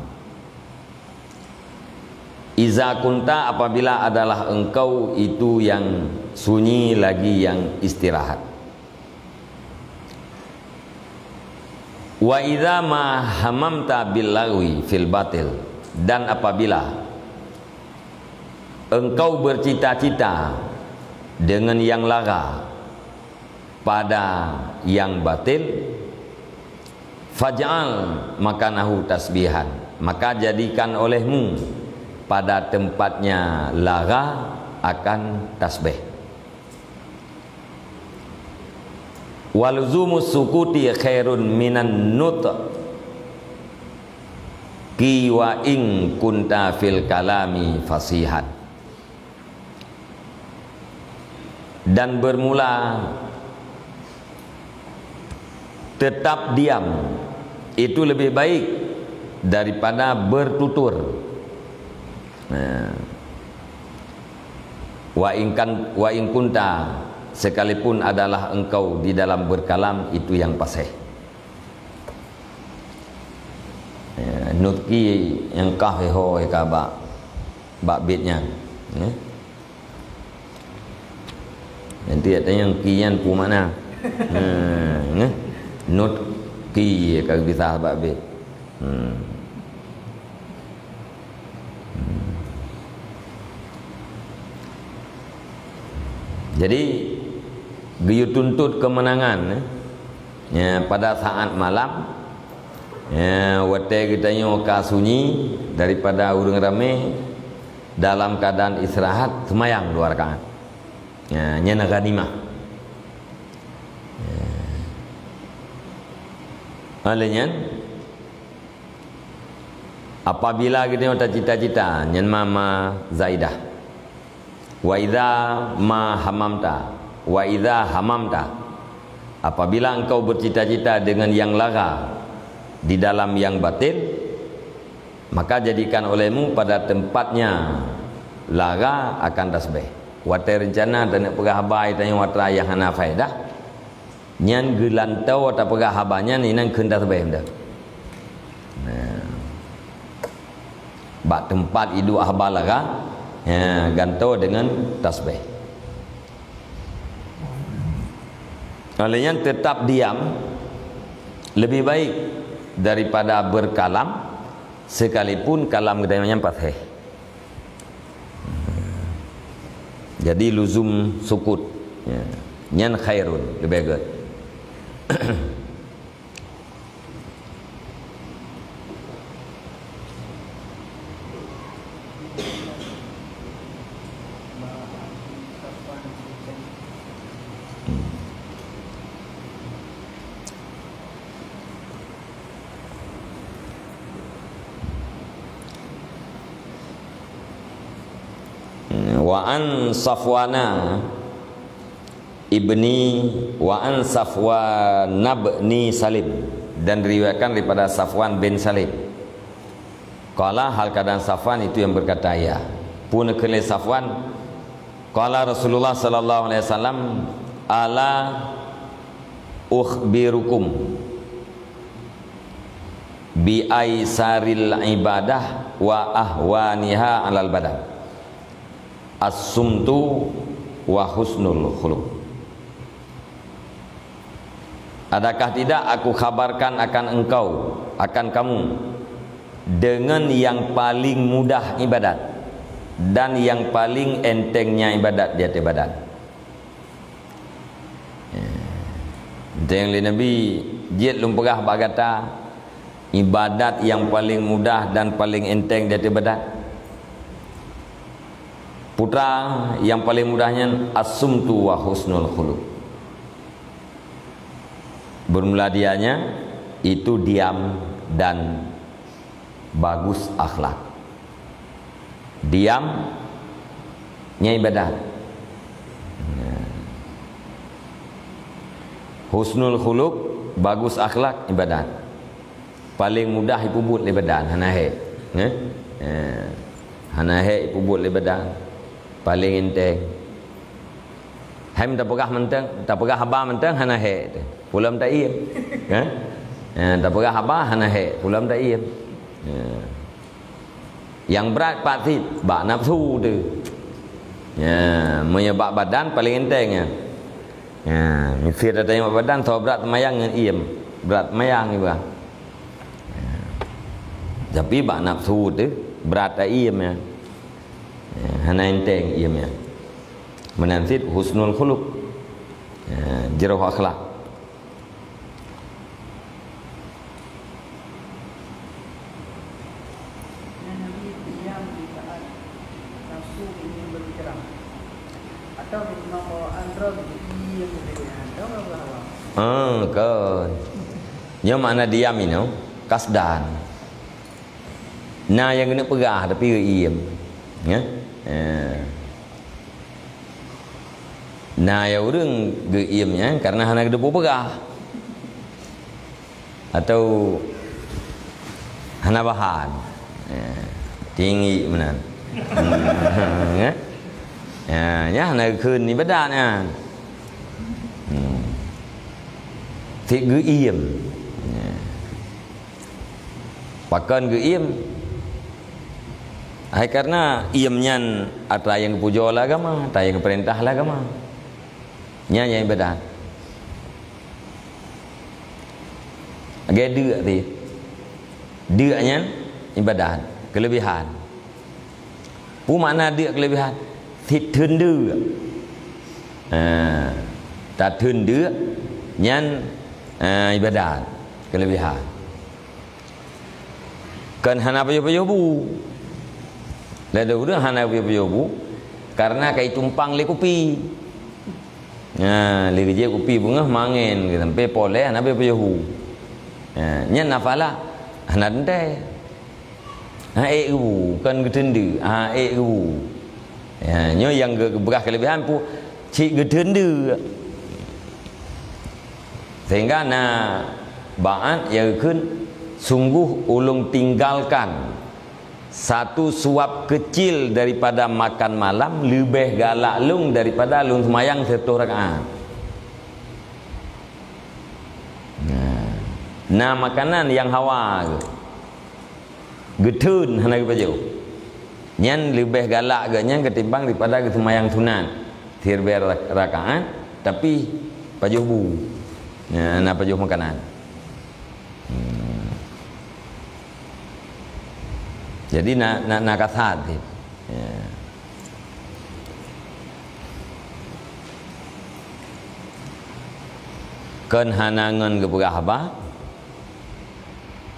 Iza kunta, apabila adalah engkau itu yang sunyi lagi yang istirahat. Wa idza ma hamamta bil lagwi fil batil, dan apabila engkau bercita-cita dengan yang lara pada yang batil, faj'al makanahu tasbihan, maka jadikan olehmu pada tempatnya lara akan tasbih. Waluzumus sukuti khairun minan nutqi wa in kunta fil kalami fasihan. Dan bermula tetap diam itu lebih baik daripada bertutur. Nah. Wa in kan, wa in kunta, sekalipun adalah engkau di dalam berkalam, itu yang paséh. Ya, nutqi nyang kah ho ka bak, bak bit nyan. Ya. Nanti tanyong ki nyan peue makna. Nah, ngeh. Not ki ka bisa bak bit. Hmm. Hmm. Jadi, geuyue tuntot keumeunangan, eh, ya, pada saat malam, ya, watée geutanyoe ka sunyi daripada ureuëng ramé, dalam keuadaan istirahat, seumayang dua rakaat. Ya, nyan ghanimah. Ya. Oleh nyan, apabila geutanyoe tacita-cita, nyan ma, ma zaidah. Wa idza ma hamamta, wa idza hamamta. Apabila engkau bercita-cita dengan yang lara di dalam yang batil, maka jadikan olehmu pada tempatnya lara akan tasbih. Watée reuncana taneuk peugah haba tanyoe atra nyang hana faedah, nyan geulantoe tapeugah haba nyan inan kheun tasbih dah. Nah. Bak teumpat iduek haba lara, ya, gantoe deungon tasbih. Oleh nyan, tetap diam lebih baik daripada berkalam, sekalipun kalam geutanyoe nyan paséh. Jadi, luzum sukut. Ya. Nyan khairun, leubeh gét. Wa an Safwana ibni, wa an Safwan ibni Salim, dan diriwayatkan daripada Safwan bin Salim. Qala, hal keadaan Safwan itu yang berkata, ya. Peue neukheun lé Safwan, qala Rasulullah sallallahu alaihi wasallam, ala ukhbirukum bi aisaril ibadah wa ahwaniha alal badan. As-sumtu wa husnul khuluq. Adakah tidak aku khabarkan akan engkau, akan kamu, dengan yang paling mudah ibadat dan yang paling entengnya ibadat di atas badan? Ya. Enteng lé Nabi, jeuet lôn peugah bak gata, ibadat nyang paleng mudah dan paleng enteng di ateueh badan. Putra nyang paleng mudah nyan as-sumtu wa husnul khuluq. Bermula dianya itu diam dan bagus akhlak. Diam, nyan ibadat. Husnul khuluq, bagus akhlak, ibadat. Paleng mudah ipeubuet lé badan, hana hék. Eh? Eh. Hana hék ipeubuet lé badan. Paleng enteng. Hai tapeugah mantong, tapeugah haba mantong hana hék teuh. Peue lom taiem. Eh? Eh, tapeugah haba hana hék, peue lom taiem. Eh. Nyang brat pat cit bak nafsu teuh. Ya, meunyoe bak badan paleng enteng nyan. Ya, miseue tatanyong bak badan, soe brat seumayang ngon iem. Brat seumayang iba. Ya. Tapi bak nafsu teuh brat iem nyan. Ya, hana enteng iem nyan. Meunan cit husnul khuluq. Ya, jroh akhlak. Ah, kon. Nyoe makna diam inoe, kasdan. Na nyang geuneuk peugah, tapi geuiem. Ya? Eh. Na nyang ureuëng geuiem nyan karena hana geuteupeue peugah. Atau hana bahan. Ya. Tinggi meunan. Ya. Ya, nyan hana geukheun ibadat nyan. Hmm. Cit geuiem. Ya. Pakon geuiem? Hai karena iem nyan atra nyang geupujoe lé agama, atra nyang geupeurintah lé agama. Nyan nyang ibadat. Lagèe deuk tadi. Deuk nyan ibadat, keulebihan. Peue makna deuk keulebihan? Sit theun deuk. Ha, tatheun deuk nyan, ha, ibadat, keulebihan. Kon hana pajoh-pajoh bu. Lé ureueng hana pajoh-pajoh bu, karena ka itumpang lé kupi. Ha, lé geujép kupi beungoh mangen, sampai poleh hana pajoh-pajoh bu. Ha, nyan nafala, hana teuntèe. Ha, ék bu, kon geuteundeuk. Ha, ék bu. Ya, nyoe nyang geu-, geupeugah keulebihan pu-, cit geuteundeuk. Sehingga na ba'at nyang geukheun, "Sungguh ulôn tinggalkan satu suap kecil daripada makan malam leubeh galak lôn daripada lôn seumayang siratoh rakaat." Nah, na makanan nyang hawa geuh. Geutheun hana geupajoh. Nyan leubeh galak geuh nyan ketimbang daripada geuseumayang sunat siribèe ra-, rakaat, tapi pajoh bu. Nah, na pajoh makanan. Hmm. Jadi na, na, na kasat cit. Ya. Kon hana ngon geupeugah haba,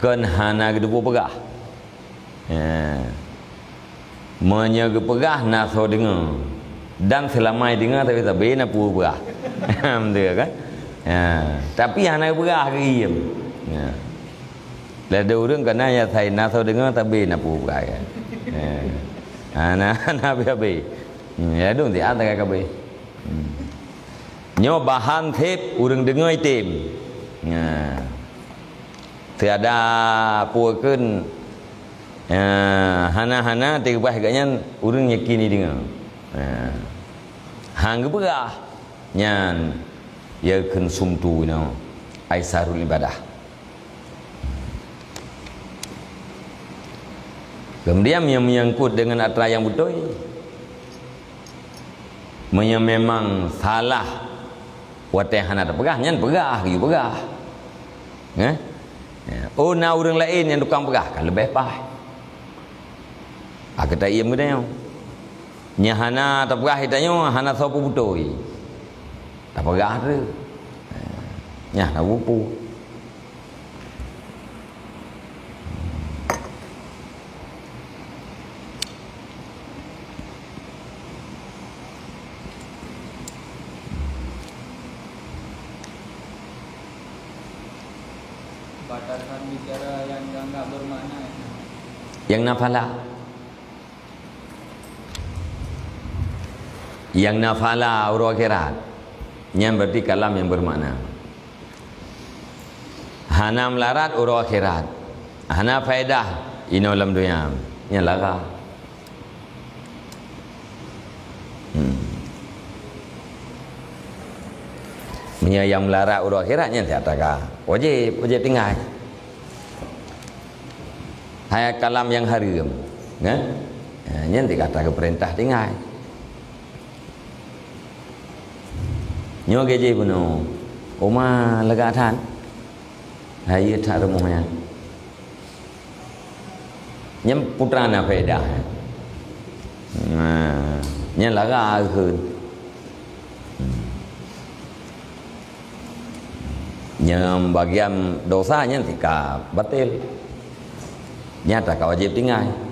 kon hana geuteupeue peugah. Ya. Meunyoe geupeugah na soe deungoe, dan seulama deungoe tapi sabe na peue peugah. Beutôi kan? Ya. Tapi hana geupeugah geuiem. Ya. Lé ureueng kana ya sai na soe deungoe sabe na peue peugah. Ya. Ha, na, na habéh-habéh. Hmm, ya dong siat tagai kabéh. Hmm. Nyoe bahan sép ureueng deungoe item. Nah. Tiada peue kheun, eh, hana-hana teubah gobnyan ureueng nyakini deungoe. Nah. Han geupeugah nyan ya kheun sumtu inoe, aisarul ibadah. Kemudian yang menyangkut dengan atra nyang beutôi, meunyoe memang salah watèe hana tapeugah, nyan peugah, geuyue peugah. Nggak? Ya. Oh, na ureueng laén nyang tukang peugah, ka leubeh paih. Ah, kita iem geutanyoe. Nyang hana tapeugah geutanyoe, hana soe peubeutôi. Tapeugah tu. Ya. Nyah na bupu. Batasan bicara yang dianggap bermakna. Yang nafala. Yang nafala uroe akhirat. Nyan berarti kalam yang bermakna. Hana meularat uroe akhirat. Hana faedah inoe lam donya. Nyan lara. Hmm. Meunyoe nyang meularat uroe akhirat nyan siat taga. Wajéb, wajéb tinggai. Hai kalam nyang hareuem, kan? Ha, nyan dikata geupeurintah tinggai. Nyoe gaji bunoe. Uma lega that. Hai that rumoh nyan. Nyan putra na faedah. Nah, nyan lara kheun. Nyang bagian dosa nyan tika batil. Nyata ka wajéb tinggai.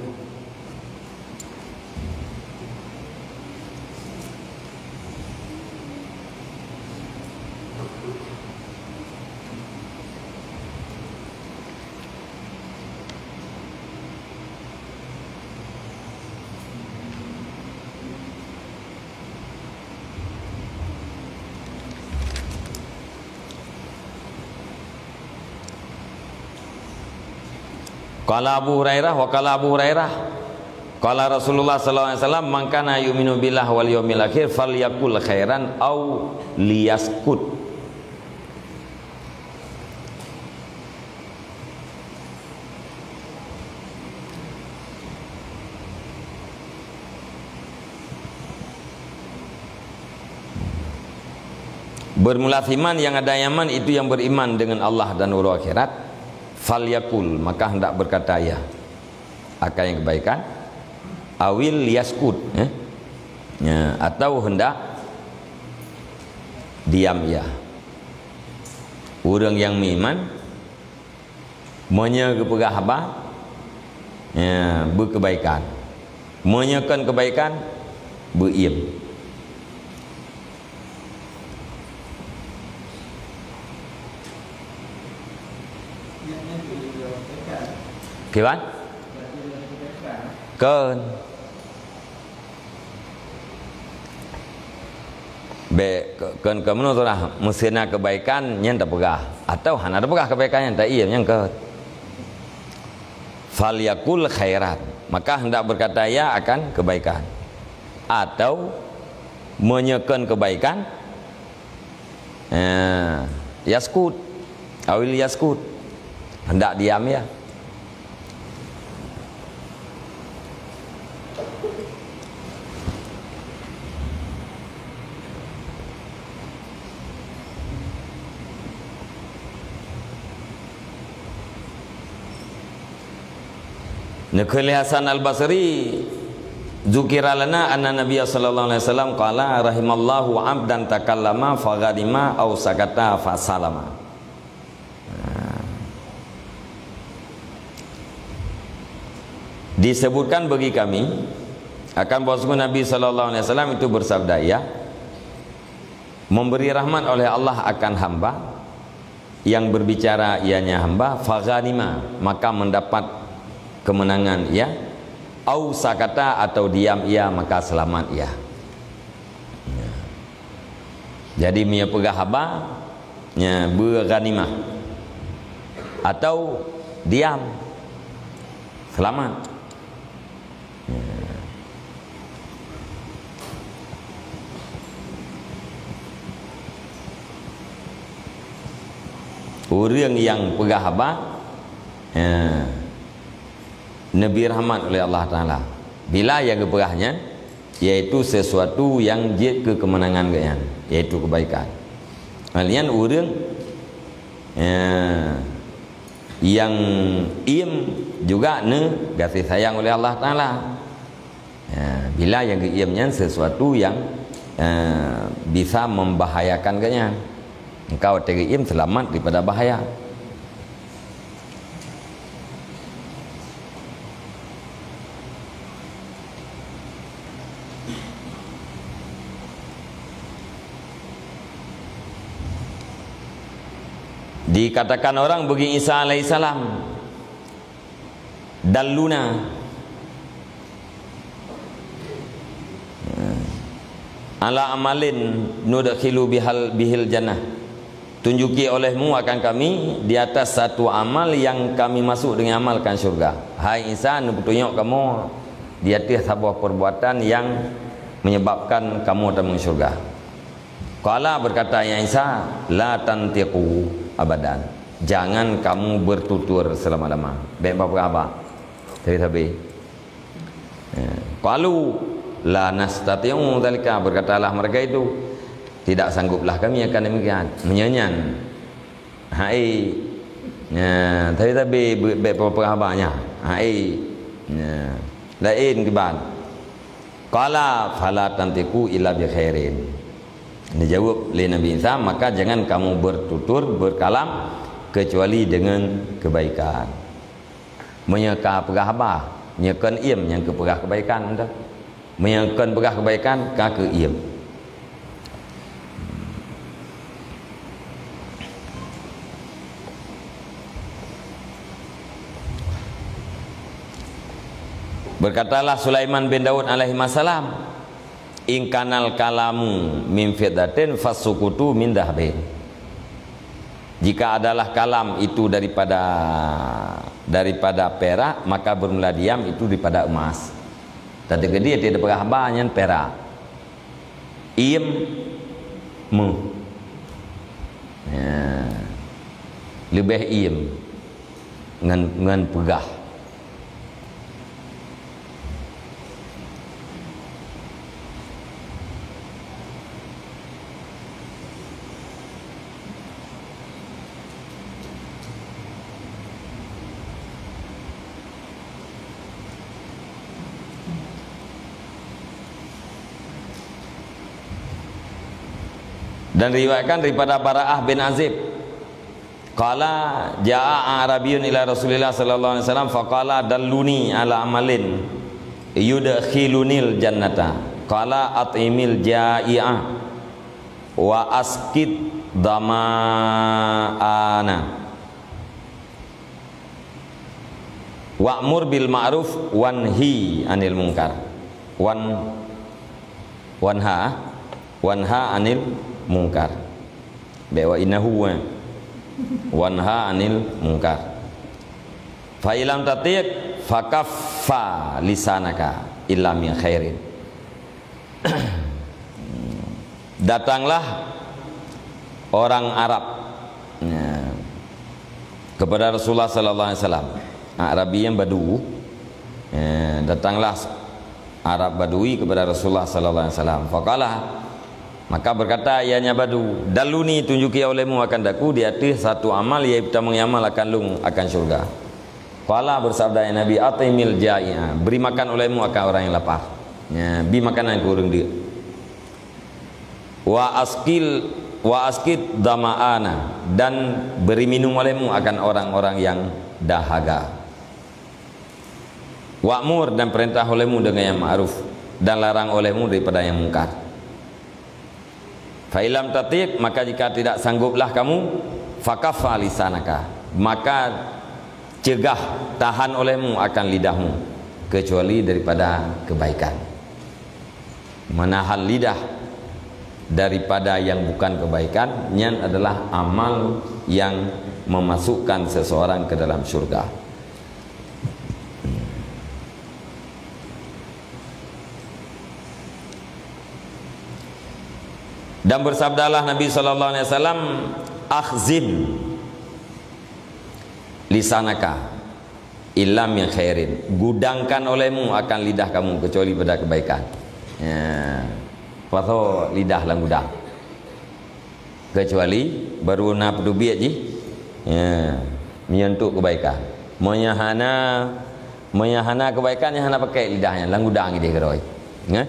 Qala Abu Hurairah, wa qala Abu Hurairah, qala Rasulullah sallallahu alaihi wasallam, "Man kana yu'minu billahi wal yaumil akhir falyaqul khairan au liyaskut." Bermula siman yang ada nyaman itu yang beriman dengan Allah dan uroe akhirat, falyakul, maka hendak berkata ia akan yang kebaikan, awil yaskut, eh? Ya, atau hendak diam ia. Ureuëng nyang meuiman, meunyoe geupeugah haba, ya, beu keubaikan. Meunyoe kon keubaikan, beu iem. Kiban? Kon. Bék ke-, kon keunoe surah, meusina keubaikan nyan tapeugah, atawa hana tapeugah keubaikan nyan, taiem nyang keuh. Falyakul khairan, maka hendak berkata ia akan keubaikan. Atau meunyoe kon keubaikan, eh, yaskut, awil yaskut, hendak diam ia. Neukheun lé Hasan Al-Basri, "Zukira lana anna Nabiya sallallahu alaihi wasallam qala, rahimallahu abdan takallama faghadima au sakata fasalama." Nah. Disebutkan bagi kami akan bahwasanya Nabi sallallahu alaihi wasallam itu bersabda, ia memberi rahmat oleh Allah akan hamba yang berbicara ianya hamba, faghanima, maka mendapat kemenangan ia, au sakata, atau diam ia, maka selamat ia. Ya. Jadi, meunyoe peugah haba, ya, beu ghanimah, atau diam, selamat. Ya. Ureuëng nyang peugah haba, ya, neubri rahmat oleh Allah Taala. Bila nyang geupeugah nyan, yaitu sesuatu nyang jeuet keu keumeunangan geuhnyan, yaitu keubaikan. Hal nyan ureuëng, ya, nyang iem juga neugaséh sayang oleh Allah Taala. Ya, bila nyang geuiem nyan sesuatu nyang, eh, bisa membahayakan geuhnyan, engkau watée geuiem seulamat daripada bahaya. Dikatakan orang bagi Isa alaihissalam, "Dalluna ala amalin nudkhilu bihal, bihil jannah." Tunjuki olehmu akan kami di atas satu amal yang kami masuk dengan amal kan syurga. Hai Isa, neupeutunyok kamoe di ateueh saboh perbuatan yang menyebabkan kamoe tamong syurga. Qala, berkata Isa, "La tantiqu abadan." Jangan kamu bertutur selama-lama. Bék bapeugah haba. Sabe-sabe. Ya. Qalu, "La nastati'u dzalika," berkatalah mereka itu, "Tidak sangguplah kami akan demikian." Meunyoe nyan, hai, ya, tapi-tapi be-, bék peugah haba nyan. Hai, ya, laén kiban. Qala, "Fala tantiqu illa bi khairin." Dijaweueb lé Nabi Isa, "Maka jangan kamu bertutur, berkalam, kecuali dengan kebaikan." Meunyoe ka peugah haba, nyoe kon iem nyang keupeugah keubaikan, teuh. Meunyoe kon peugah keubaikan, ka keu iem. Berkatalah Sulaiman bin Daud alaihissalam, "In kanal kalamu min fiddatin fasukutu min dahabin." Jika adalah kalam itu daripada, daripada perak, maka bermula diam itu daripada emas. Tadi gede tidak peugah haba nyan perak. Iem meuh. Ya. Leubeh iem ngon, ngon peugah. Dan riwayatkan daripada Bara'ah bin Azib. Qala, ja'a A'rabiyun ila Rasulillah sallallahu alaihi wasallam, faqala, "Dalluni ala amalin yudkhilunil jannata." Qala, "At'imil ja'i'a wa askit dhama'ana." "Wa'mur bil ma'ruf wanhi 'anil munkar." Wan, wanha, wanha 'anil munkar. Bèk wa innahu, eh. "Wanha 'anil munkar. Fa illam tatiq, fakaffa lisanaka illa min khairin." Datanglah orang Arab, ya, kepada Rasulullah sallallahu alaihi wasallam. Arabi yang Badu, ya, datanglah Arab Badui kepada Rasulullah sallallahu alaihi wasallam. Faqala, maka berkata ianya Badu, "Dalluni, tunjuki olehmu akan daku di atas satu amal, yaitu tamong amal akan lung akan syurga." Qala, bersabda Nabi, "At'imil ja'i'a, beri makan olehmu akan orang yang lapar." Ya, bi makanan keu ureueng deuk. "Wa askil, wa askit dhama'ana," dan beri minum olehmu akan orang-orang yang dahaga. "Wa'mur," dan perintah olehmu dengan yang ma'ruf, dan larang olehmu daripada yang mungkar. "Fa illam tatiq," maka jika tidak sangguplah kamu, "fakaffa lisanaka," maka cegah, tahan olehmu akan lidahmu, kecuali daripada kebaikan. Menahan lidah daripada yang bukan kebaikan, nyan adalah amal yang memasukkan seseorang ke dalam syurga. Dan bersabdalah Nabi sallallahu alaihi wasallam, "Akhzin lisanaka illa min khairin." Gudangkan olehmu akan lidah kamu kecuali pada kebaikan. Ya. Pasoe lidah lam gudang. Kecuali baru na peuteubiet jih. Ya. Meunyoe untuk kebaikan. Meunyoe hana, meunyoe hana kebaikan, nyan hana pakai lidah nyan, lam gudang idéh keudroe. Nggih?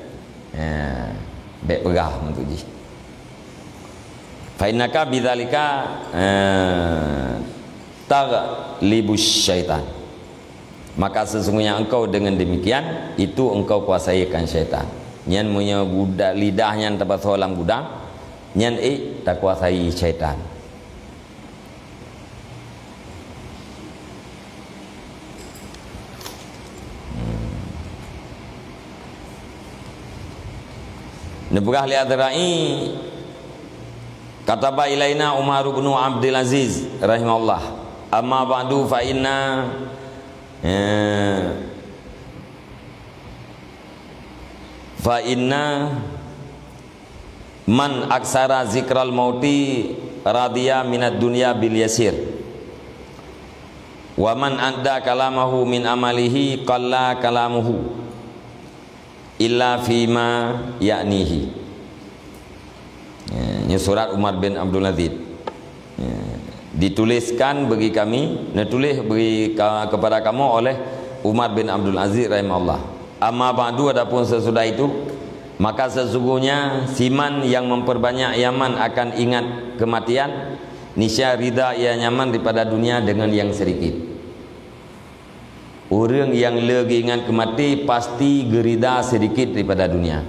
Ya. Bèk peugah untuk jih. "Fa innaka bidzalika, eh, taghlibus syaitan." Maka sesungguhnya engkau dengan demikian, itu engkau kuasaikan syaitan. Nyan meunyoe guda-, lidah nyan tapasoe lam gudang, nyan ék takuasai syaitan. Neupeugah lé Adhra'i, kataba ilaina Umar bin Abdul Aziz rahimahullah. Amma ba'du fa inna, eh, fa inna man aksara zikral mauti radiya minad dunya bil yasir. Wa man adda kalamahu min amalihi qalla kalamuhu illa fima ya'nihi. Ya, ini surat Umar bin Abdul Aziz. Ya, dituliskan bagi kami, neutuléh bagi ka-, kepada kamu oleh Umar bin Abdul Aziz rahimahullah. Amma ba'du, adapun sesudah itu, maka sesungguhnya siman yang memperbanyak iaman akan ingat kematian, niscaya rida ia nyaman daripada dunia dengan yang sedikit. Ureuëng nyang le geuingat keu maté pasti geurida seudikit daripada dunia.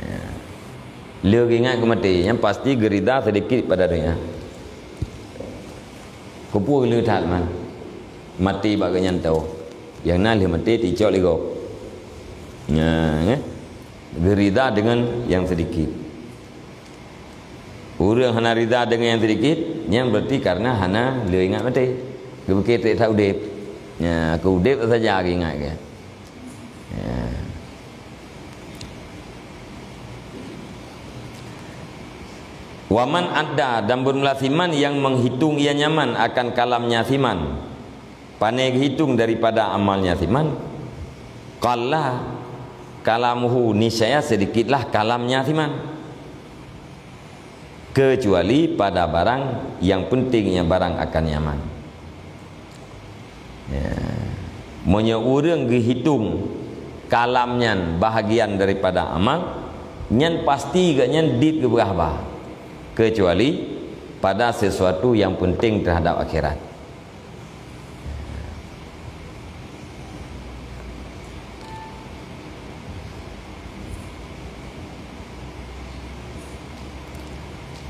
Ya. Le geuingat keu maté, nyan pasti geurida seudikit daripada dunia. Keupeue le that man? Maté bak geuhnyan toe. Nyang na lheueh maté teuicok lé gob. Nya, eh? Geurida deungon nyang seudikit. Ureuëng hana rida deungon nyang seudikit, nyan berarti karena hana le ingat maté. Geupike treb that udeb. Nya, keu udeb saja geuingat geuh. Ya. Waman adda, dan beureulah siman nyang meuhitong ia nyaman akan kalamnya siman. Pane geuhitong daripada amalnya siman, qalla kalamuhu, niscaya seudikitlah kalamnya siman. Kecuali pada barang nyang penting, nyang barang akan nyaman. Ya. Meunyoe ureuëng geuhitong kalam nyan bahagian daripada amal, nyan pasti geuhnyan dit geupeugah bah. Kecuali pada sesuatu yang penting terhadap akhirat.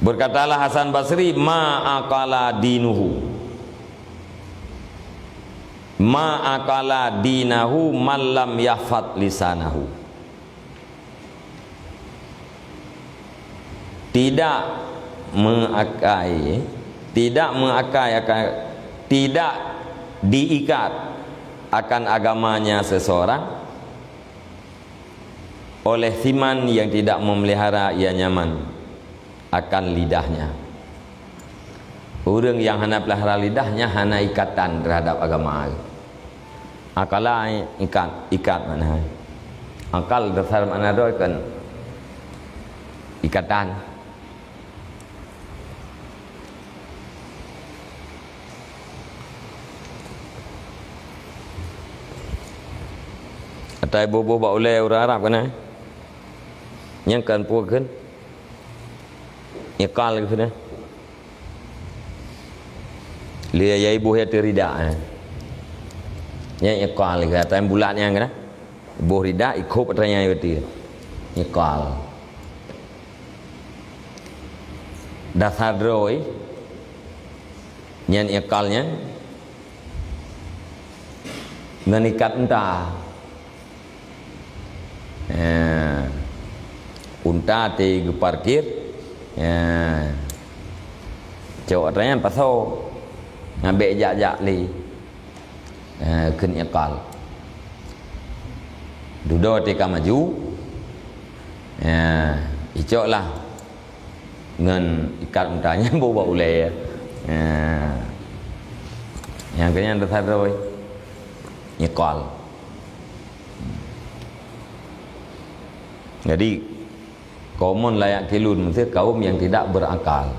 Berkatalah Hasan Basri, "Ma aqala dinuhu. Ma aqala dinahu man lam yahfad lisanahu." Tidak mengakai, tidak mengakai akan, tidak diikat akan agamanya seseorang oleh siman yang tidak memelihara ia nyaman akan lidahnya. Ureuëng nyang hana peulahara lidah nyan hana ikatan terhadap agama. Aqala ikat, ikat makna. Aqal dasar makna droe kan ikatan. Atai boh-boh bak ulée ureuëng Arab kan, eh? Nyang kan puak kan? Iqal gitu dah. Lé yai boh ya terida, eh. Nyang iqal gitu. Atai bulat nyang kan? Boh rida ikop atai nyang betul. Iqal. Dasar droe nyan iqal nyan ngon ikat unta. Ha. Unta teuh geuparkir. Ha. Cok atai nyan pasoe. Ngabek jak-jak lé. Eh, kheun iqal. Dudoe teuh ka maju. Eh, icok lah ngon ikat unta nyan boh bak ulée, ya. Eh, nyang keu nyan teusadoi. Iqal. Jadi, qaumun la yaqilun, maksud kaum yang tidak berakal.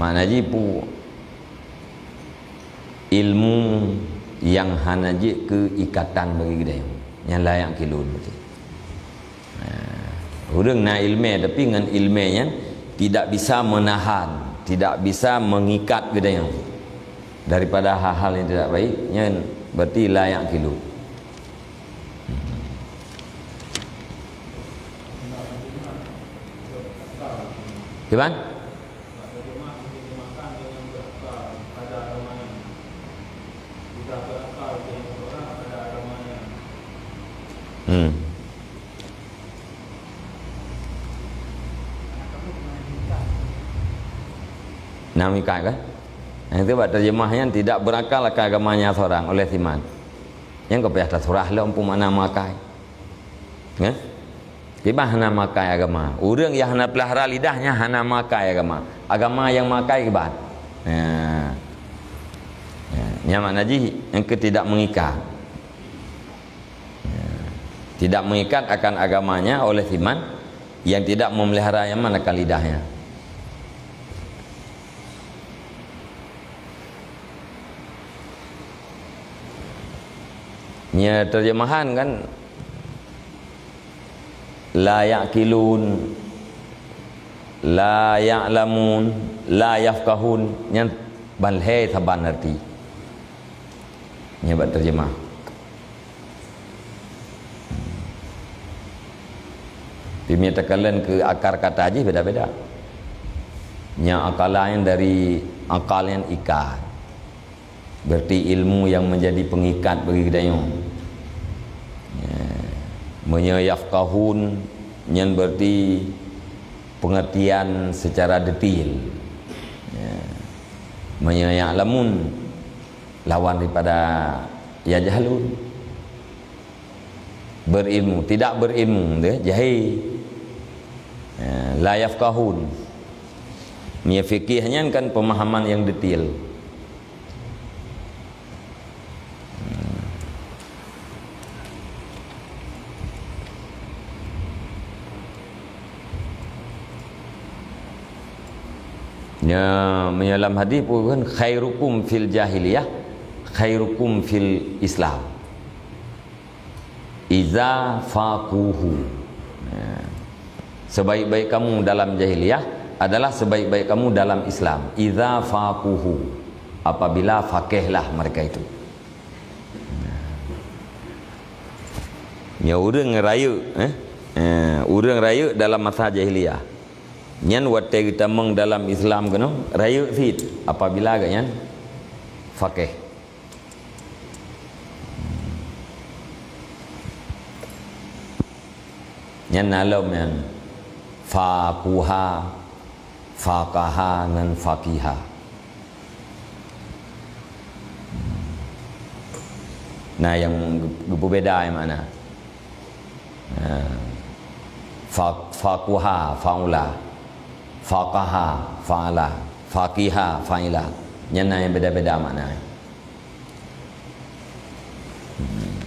Makna jih peue? Ilmu nyang hana jeuet keu ikatan bagi geutanyoe. Nyan la yaqilun, maksud. Nah, ureuëng na iéleumé, tapi ngon iéleumé nyan tidak bisa menahan, tidak bisa mengikat geutanyoe daripada hal-hal yang tidak baik, nyan berarti la yaqilun. Kiban? Hmm. Nah, mikat kan? Yang itu bak terjemah nyan tidak berakal akan agamanya seorang oleh siman. Nyang ka payah tasurah lom peue makna meuakai. Nggih? Kiban hana meuakai agama. Ureuëng nyang hana peulahara lidah nyan hana meuakai agama. Agama nyang meuakai kiban. Ya. Ya, nyan makna jih nyang keu tidak mengikat. Ya. Tidak mengikat akan agamanya oleh siman yang tidak memelihara nyaman akan lidahnya. Nya terjemahan kan, la yaqilun, la ya'lamun, la yafqahun, nyan ban lhée saban arti. Nya bak terjemah. Tapi meunyo takalon keu akar kata jih beda-beda. Nya aqala nyan dari aqal nyan ikat. Berarti ilmu yang menjadi pengikat bagi geutanyoe. Ya. Meunyo yafqahun nyan berarti pengertian secara detail. Ya. Meunyo ya'lamun lawan daripada yajhalun. Berilmu, tidak berilmu, dia jahil. Ya, la yafqahun. Nya fikih nyan kan pemahaman yang detail. Nya, meunyo lam hadis pun kan, "Khairukum fil jahiliyah, khairukum fil Islam." Iza faquhu. Ya. Sebaik-baik kamu dalam jahiliyah, adalah sebaik-baik kamu dalam Islam. Idza faquhu, apabila faqihlah mereka itu. Ya, ureuëng rayeuk, eh? Eh, ureuëng rayeuk dalam masa jahiliyah. Nyan watée geutamong dalam Islam keunoe, rayeuk cit apabila gobnyan faqih. Nyan na lom nyan faquha, faqaha ngon faqiha. Nah, nyang geupeubeda makna. Ha. Fa-, faquha, faula. Faqaha, fa'ala. Faqiha, fa'ila. Nyan na nyang beda-beda makna. Hmm.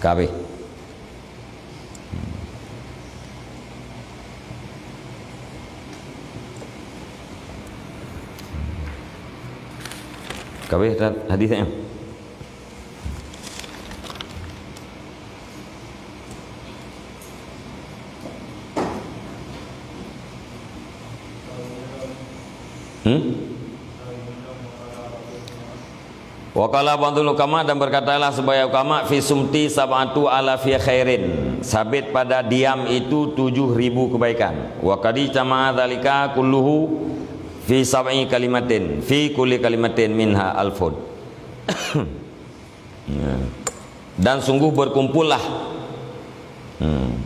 Ka habéh. Ka habéh hadis nyan. Hmm? Wa qala ba'dul hukama, dan berkatalah sebagian ulama, fi sumti sab'atu alafi khairin, sabit pada diam itu tujuh ribu kebaikan. Wa qad ijtama'a dzalika kulluhu fi sab'i kalimatin, fi kulli kalimatin minha alfun. Ya. Dan sungguh berkumpullah. Hmm.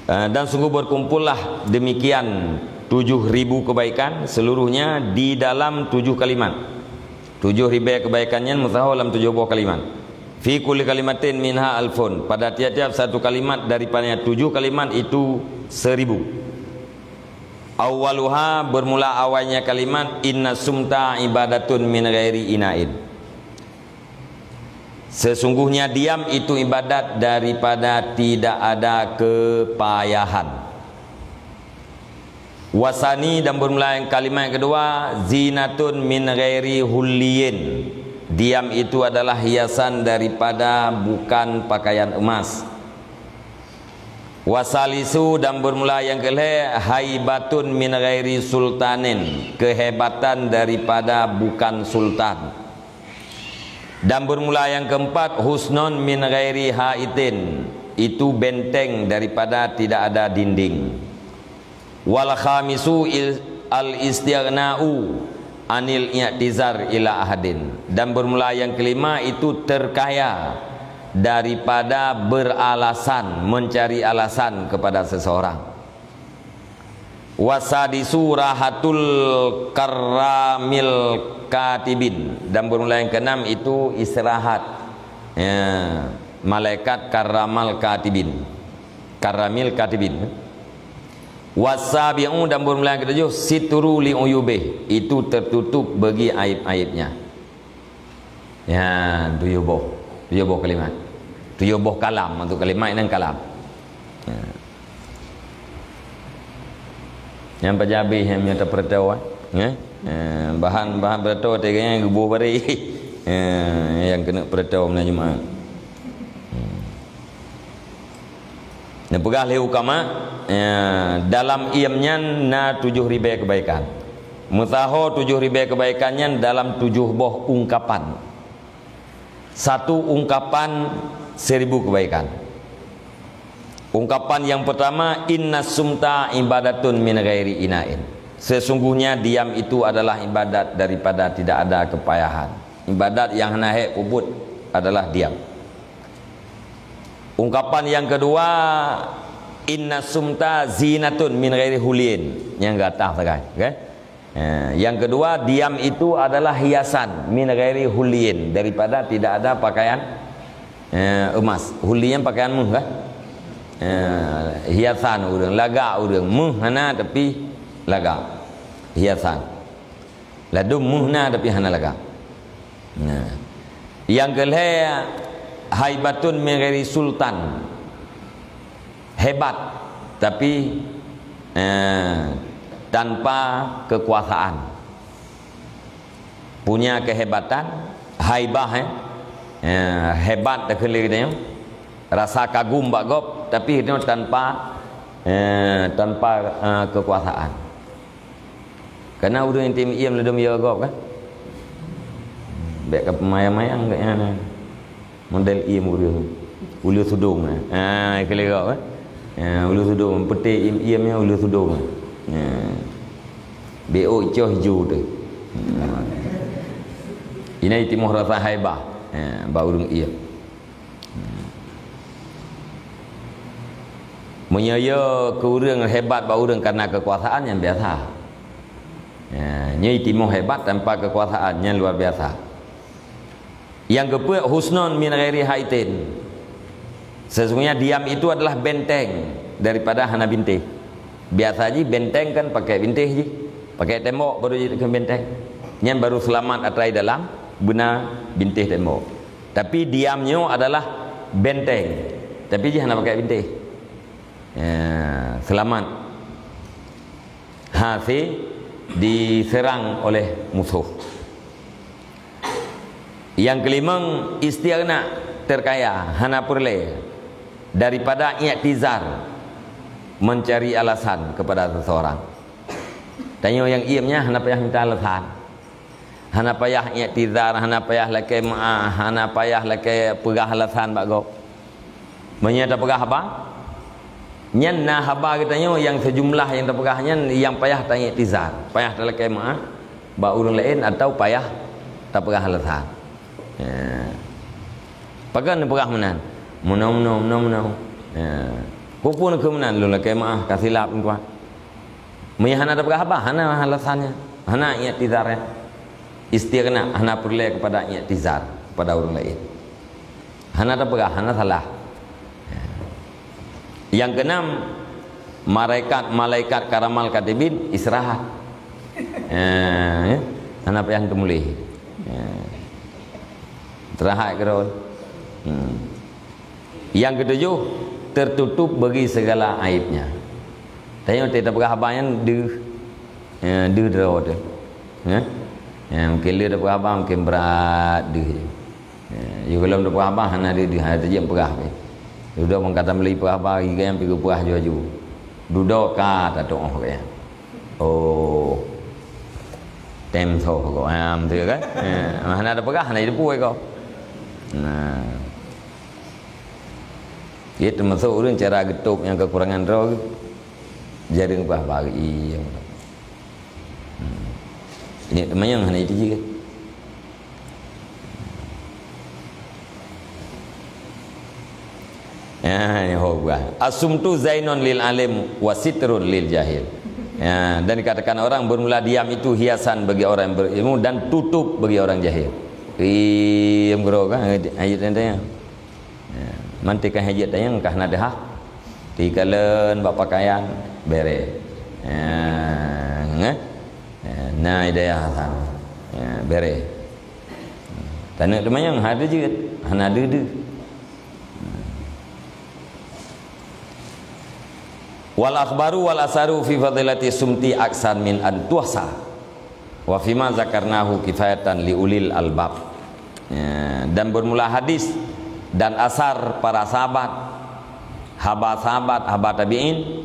Eh, dan sungguh berkumpullah demikian tujuh ribu kebaikan seluruhnya di dalam tujuh kalimat. Tujuh ribée kebaikan nyan meusaho lam tujoh boh kalimat. Fi kulli kalimatin minha alfun. Pada tiap-tiap satu kalimat daripadanya tujuh kalimat itu seribu. Awwaluha, bermula awalnya kalimat, inna sumta ibadatun min ghairi ina'in. Sesungguhnya diam itu ibadat daripada tidak ada kepayahan. Wasani, dan bermula yang kalimat yang kedua, zinatun min ghairi hulliyin. Diam itu adalah hiasan daripada bukan pakaian emas. Wasalisu, dan bermula yang kelhée, haibatun min ghairi sultanin, kehebatan daripada bukan sultan. Dan bermula yang keempat, husnun min ghairi haitin, itu benteng daripada tidak ada dinding. Wal khamisu il-, al istighna'u anil i'tizar ila ahadin. Dan bermula yang kelima itu terkaya daripada beralasan, mencari alasan kepada seseorang. Wasadisu rahatul karramil katibin. Dan bermula yang keenam itu istirahat. Ya, malaikat karramal katibin. Karramil katibin. Wasabi'u, dan bermula yang ketujuh, sitru li uyubih, itu tertutup bagi aib-aibnya. Ya, tujoh boh. Tujoh boh kalimat. Tujoh boh kalam, untuk kalimat dan kalam. Ya. Nyang pajabi nyang meunyoe tapeureutoe, eh? Eh, bahan, bahan peureutoe teuka nyang geuboh bari. Eh, nyang keuneuk peureutoe meunan Jumat. Hmm. Neupeugah lé ukama, ya, dalam iem nyan na tujoh ribée keubaikan. Meusaho tujoh ribée keubaikan nyan dalam tujoh boh ungkapan. Satu ungkapan seribu keubaikan. Ungkapan yang pertama, inna sumta ibadatun min ghairi ina'in. Sesungguhnya diam itu adalah ibadat daripada tidak ada kepayahan. Ibadat yang hana hék peubuet adalah diam. Ungkapan yang kedua, inna sumta zinatun min ghairi hulin. Nyang gata sagai, okey? Eh, yang kedua, diam itu adalah hiasan min ghairi hulin, daripada tidak ada pakaian, eh, emas. Hulin pakaian meuh kan? Eh, hiasan ureuëng, lagak ureuëng, meuh hana tapi lagak. Hiasan. Ladum meuh na tapi hana lagak. Nah. Yang kelhée, haibatun min ghairi sultan. Hebat, tapi, eh, tanpa kekuasaan. Punya kehebatan, haibah, eh. Eh, hebat takheun lé geutanyoe. rasa kagum bak gob, tapi tanpa, eh, tanpa, eh, kekuasaan. Karena ureuëng intim iem ladom ya gob kan? Bèk ka peumayang-mayang kat nyan. Model iem ureuëng. Uleue sudong, eh. Ha, keu lé gob, eh. Ha, uleue sudong. Peuté iem-iem nyan uleue sudong, eh. Ha. Bèk ôk icoh ijo teuh. Ha. Ina itimoh rasa haibah. Ha, bak ureuëng iem. Meunyoe yo keu ureuëng hebat bak ureuëng karena kekuasaan nyan biasa. Ya, nyoe itimoh hebat tanpa kekuasaan nyan luar biasa. Nyang keupeuet husnon min ghairi haitin. Sesungguhnya diam itu adalah benteng daripada hana bintéh. Biasa jih benteng kan pakai bintéh jih. Pakai tembok baru jih keu benteng. Nyan baru selamat atra dalam beuna bintéh tembok. Tapi diam nyoe adalah benteng. Tapi jih hana pakai bintéh. Ya, selamat. Hase diserang oleh musuh. Nyang keulimong, istighna, terkaya, hana peureulée daripada i'tizar, mencari alasan kepada seseorang. Tanyoe nyang iem nyan hana payah minta alasan. Hana payah i'tizar, hana payah lakée meu'ah, hana payah lakée peugah alasan bak gob. Meunyoe tapeugah haba, nyan na haba geutanyoe nyang seujumlah nyang tapeugah nyan nyang payah ta-i'tizar, payah talakée meu'ah bak ureuëng laén atawa payah tapeugah alasan. Ya. Pakon neupeugah meunan? Meunoe, meunoe, meunoe, meunoe. Ya. Peue-peue keu meunan lôn lakée meu'ah ka silap, tuan. Meunyoe hana tapeugah haba, hana alasan nyan, hana i'tizar nyan. Istighna, hana peureulée kepada i'tizar kepada ureuëng laén. Hana tapeugah, hana salah. Nyang keenam, malaikat-malaikat kiramal katibin istirahat. Eh, ya. Hana payah teumuléh. Ya. Istirahat keudroe. Hmm. Nyang keutujoh, tertutup bagi segala aibnya. Tanyoe teuh tapeugah haba nyan deuh. Ya, deuh droe teuh. Ya. Ya, mungkin le tapeugah haba mungkin brat deuh. Ya, yôh gohlom tapeugah haba hana deuh-deuh, hana tajeuet peugah pih. Dudoe meungkata meuli peugah haba, igai nyang pi geupeugah aju-aju. Dudoe ka tatuoh gaya. Oh. Tem soh ko. Ha, beutôi kan? Ha, hana ada peugah, hana jiteupue ko. Nah. Ié teumasok ureuëng cara geutôb nyang kekurangan droe. Jareueng bah bari. Hmm. Ini teumanyong hana jiteujeue. Ya, ini ho buah. As-sumtu zainun lil alim wa sitrun lil jahil. Ya, dan dikatakan orang bermula diam itu hiasan bagi orang yang berilmu dan tutup bagi orang jahil. Iem gro kan ayat tanya. Ya, manti kan hajat tanya kah na dehah. Tikalon bak pakaian bere. Ya, ngeh? Ya, na idayah hasan. Ya, bere. Taneuk teumanyong hana jeuet, hana deuh-deuh. Wal akhbaru wal asaru fi fadilati sumti aksar min an tuhsa. Wa fima zakarnahu kifayatan li ulil albab. Ya, dan bermula hadis dan asar para sahabat, haba sahabat, haba tabi'in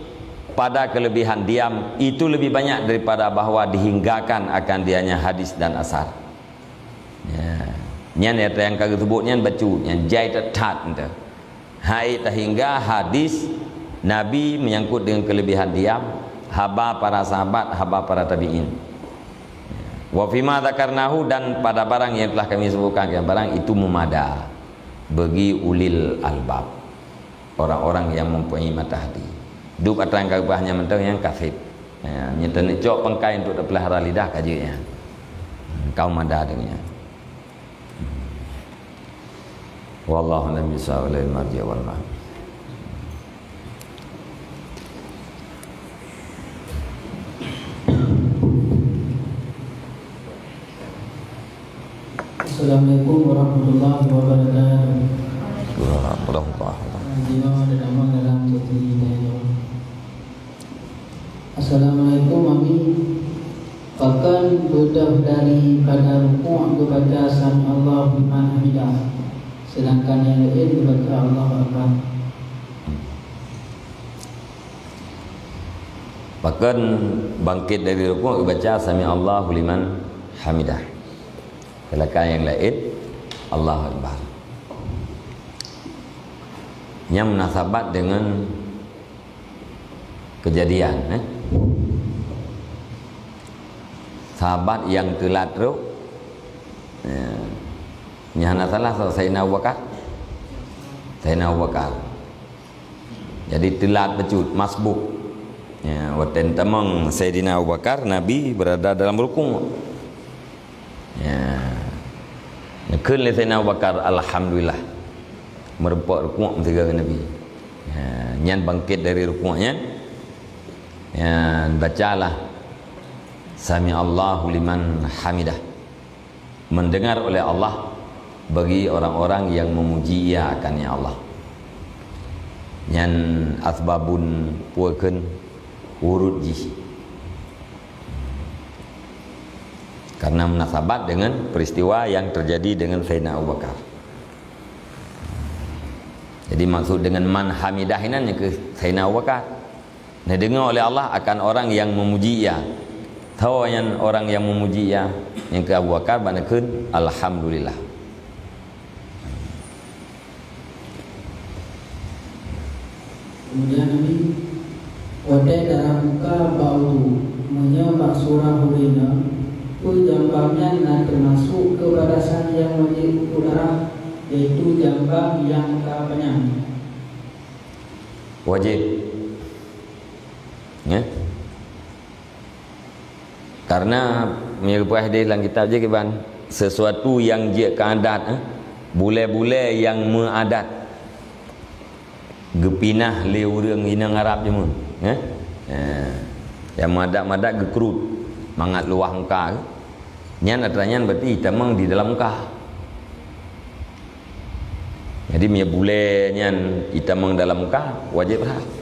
pada kelebihan diam itu lebih banyak daripada bahwa dihinggakan akan dianya hadis dan asar. Ya. Nyan nyata nyang ka geuseubut nyan bacut, nyan jai that-that enta. Hai tahingga hadis Nabi menyangkut dengan kelebihan diam, haba para sahabat, haba para tabi'in. Wa fima dzakarnahu, dan pada barang yang telah kami sebutkan, yang barang itu memada bagi ulil albab. Orang-orang yang mempunyai mata hati. Dup atra nyang ka geubah nyan mantong nyang kaseb. Ya, nyan taneuk cok pangkai untuk tapelihara lidah ka jeuet nyan. Kaum mada deungon nyan. Wallahu a'lam bishawab, ilaihi marji' wal ma'ab. Assalamualaikum warahmatullahi wabarakatuh. Warahmatullahi wabarakatuh. Jinoe ada nama dalam sesi tanya jawab. Assalamualaikum, Mami. Pakon beudôh daripada rukuk geubaca Sami'allahu liman hamidah? Sedangkan nyang laén geubaca Allahu Akbar. Pakon bangkét dari rukuk geubaca Sami'allahu liman hamidah. Sedangkan nyang laén Allahu Akbar. Nyang meunasabat dengan kejadian, eh. Sahabat nyang teulat trok, ya, nyang hana salah Saidina Abu Bakar. Saidina Abu Bakar. Jadi teulat bacut, masbuk. Ya, watèe tamong Saidina Abu Bakar, Nabi berada dalam rukuk. Ya. Neukheun lé Saidina Abu Bakar, "Alhamdulillah." Meureumpok rukuk meusigoe ngon Nabi. Ya, nyan bangkét dari rukuk nyan. Ya, bacalah, "Sami'allahu liman hamidah." Mendengar oleh Allah bagi orang-orang yang memuji Ia akan, ya Allah. Nyan asbabun, peue kheun, urut jih. Karena munasabat dengan peristiwa yang terjadi dengan Saidina Abu Bakar. Jadi, maksud dengan man hamidah inan nyang keuh Saidina Abu Bakar. Neudeungoe oleh Allah akan orang yang memuji Ia. Tho nyan orang yang memuji Ia, nyang keuh Abu Bakar, bak neukheun, "Alhamdulillah." Kemudian Nabi, watèe darah muka bak udhu, meunyoe bak surah ureuna, peue jambang nyan na teumasok keu batasan nyang wajéb untuk darah, yaitu jambang nyang ka panyang? Wajéb. Ya. Karena meunyoe geupeugah di lam kitab jih kiban, sesuatu nyang jeuet keu adat, eh, bulèe-bulèe nyang meuadat geupinah lé ureueng inong Arab jameun, eh? Eh, nyang meuadat-meuadat geukrut mangat luwah muka. Nyan atra nyan berarti itamong di dalam muka. Jadi, meunyoe bulèe nyan itamong dalam muka, wajéb rhah.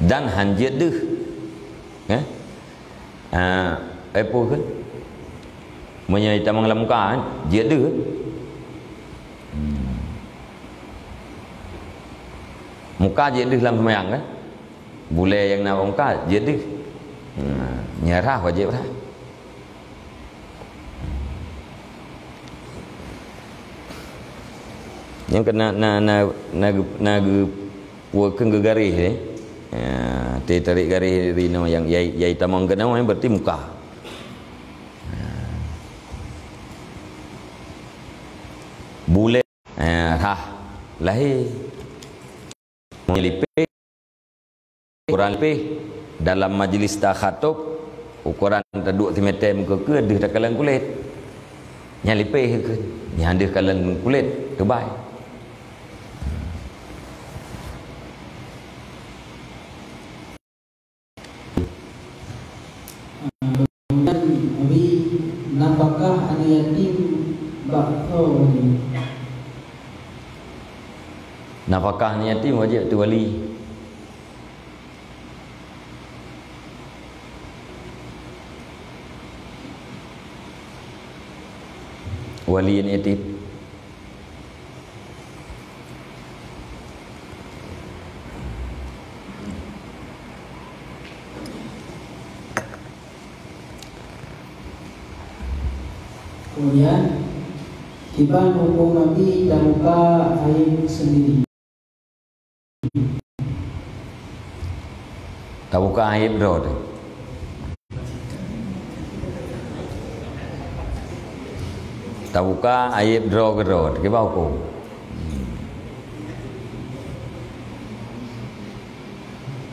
Dan han jeuet deuh. Eh? Ah, eh, peue kheun? Meunyoe itamong lam muka, eh, jeuet deuh. Hmm. Muka jeuet deuh lam seumayang, kan? Bulèe nyang na bak muka jeuet deuh. Hmm, nyan rhah, wajéb rhah. Nyang keuh na, na, na, na geu-, na geu-, peue kheun geugaréh, eh. Ya, teutarek garéh rinoe nyang yai, yai tamong keunoe, eh, berarti muka. Ya. Bulèe, eh, rhah, lahé. Meunyoe lipéh, ukuran lipéh dalam majlis takhatub, ukuran taduek simeter meukeue-keue deuh takalon kulét. Nyan lipéh kheun, nyan deuh kalon kulét, teubai. Kemudian, Nabi, nafakah aneuk yatim bak soe wajéb? Nafakah aneuk yatim wajéb ateueh wali. Wali aneuk yatim. Kemudian, kiban huköm Nabi tabuka aib sendiri. Tabuka aib droe teuh. Tabuka aib droe keudroe teuh, kiban huköm?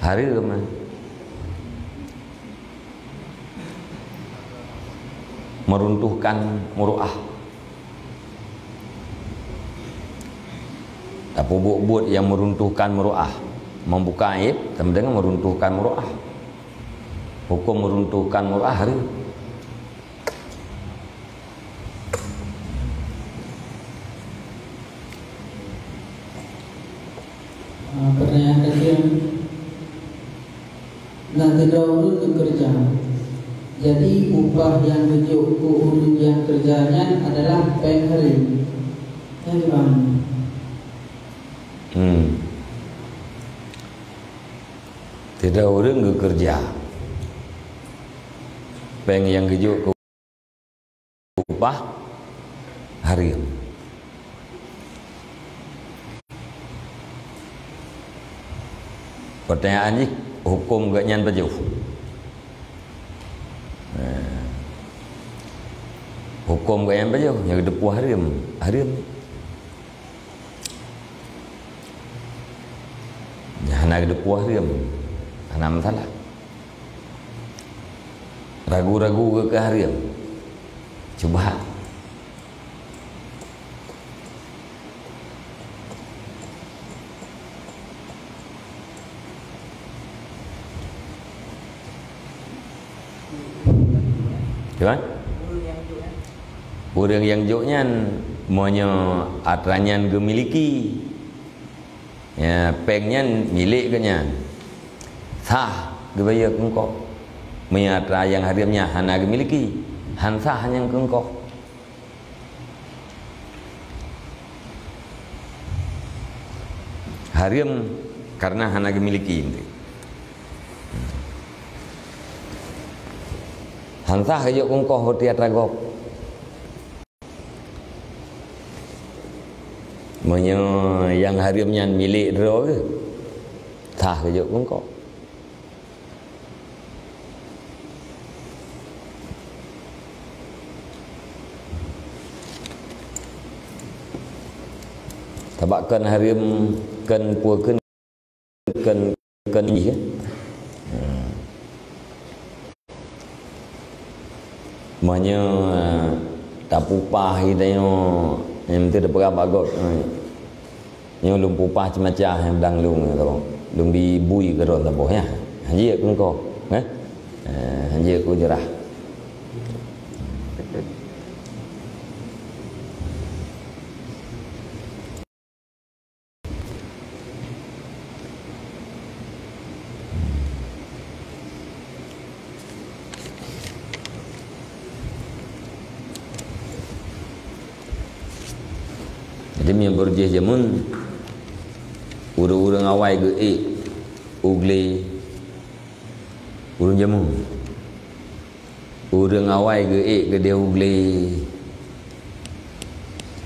Hareuem. Meruntuhkan muruah. Tapeubuet buet nyang meruntuhkan muruah. Membuka aib sama dengan meruntuhkan muruah. Huköm meruntuhkan muruah hareuem. Ah, pertanyaan terakhir. Na sidroe ureueng geukeureuja. Jadi, upah nyang geujok keu ureueng nyang keureuja nyan adalah péng hareuem. Nyan gimana? Hmm. Sidroe ureueng geukeureuja. Péng nyang geujok keu upah hareuem. Pertanyaan jih, huköm gobnyan pajoh? Nah, huköm gobnyan pajoh? Nyang geuteupeue hareuem, hareuem. Hana geuteupeue hareuem, hana masalah. Ragu-ragu keu hareuem, syubhat. Cuman? Ureueng nyang jok nyan, meunyoe atra nyan geumiliki, ya, péng nyan milék geuh nyan, sah geubayeue keu eungkôt. Meunyoe atra nyang hareuem nyan hana geumiliki, han sah nyan keu eungkôt. Hareuem karena hana geumiliki. Han sah geujok keu eungkôt rot atra gob. Meunyoe nyang hareuem nyan milék droe geuh, sah geujok keu eungkôt. Sabab kon hareuem, kon peue, kon, kon, kon jih, ya. Hmm. Meunyoe, eh, tapupah geutanyoe, eh, meusti tapeugah bak gob, eh, nyoe lôn pupah ceumacah nyang blang lôn, lôn bri bui keudroe saboh, ya. Hanjeuet keu eungkôt, eh? Eh, hanjeuet keu jeurah. Jadi, meunyoe beurujih jameun, ureueng-ureueng awai geuék u glé ureueng jameun. Ureueng awai geuék keudéh u glé,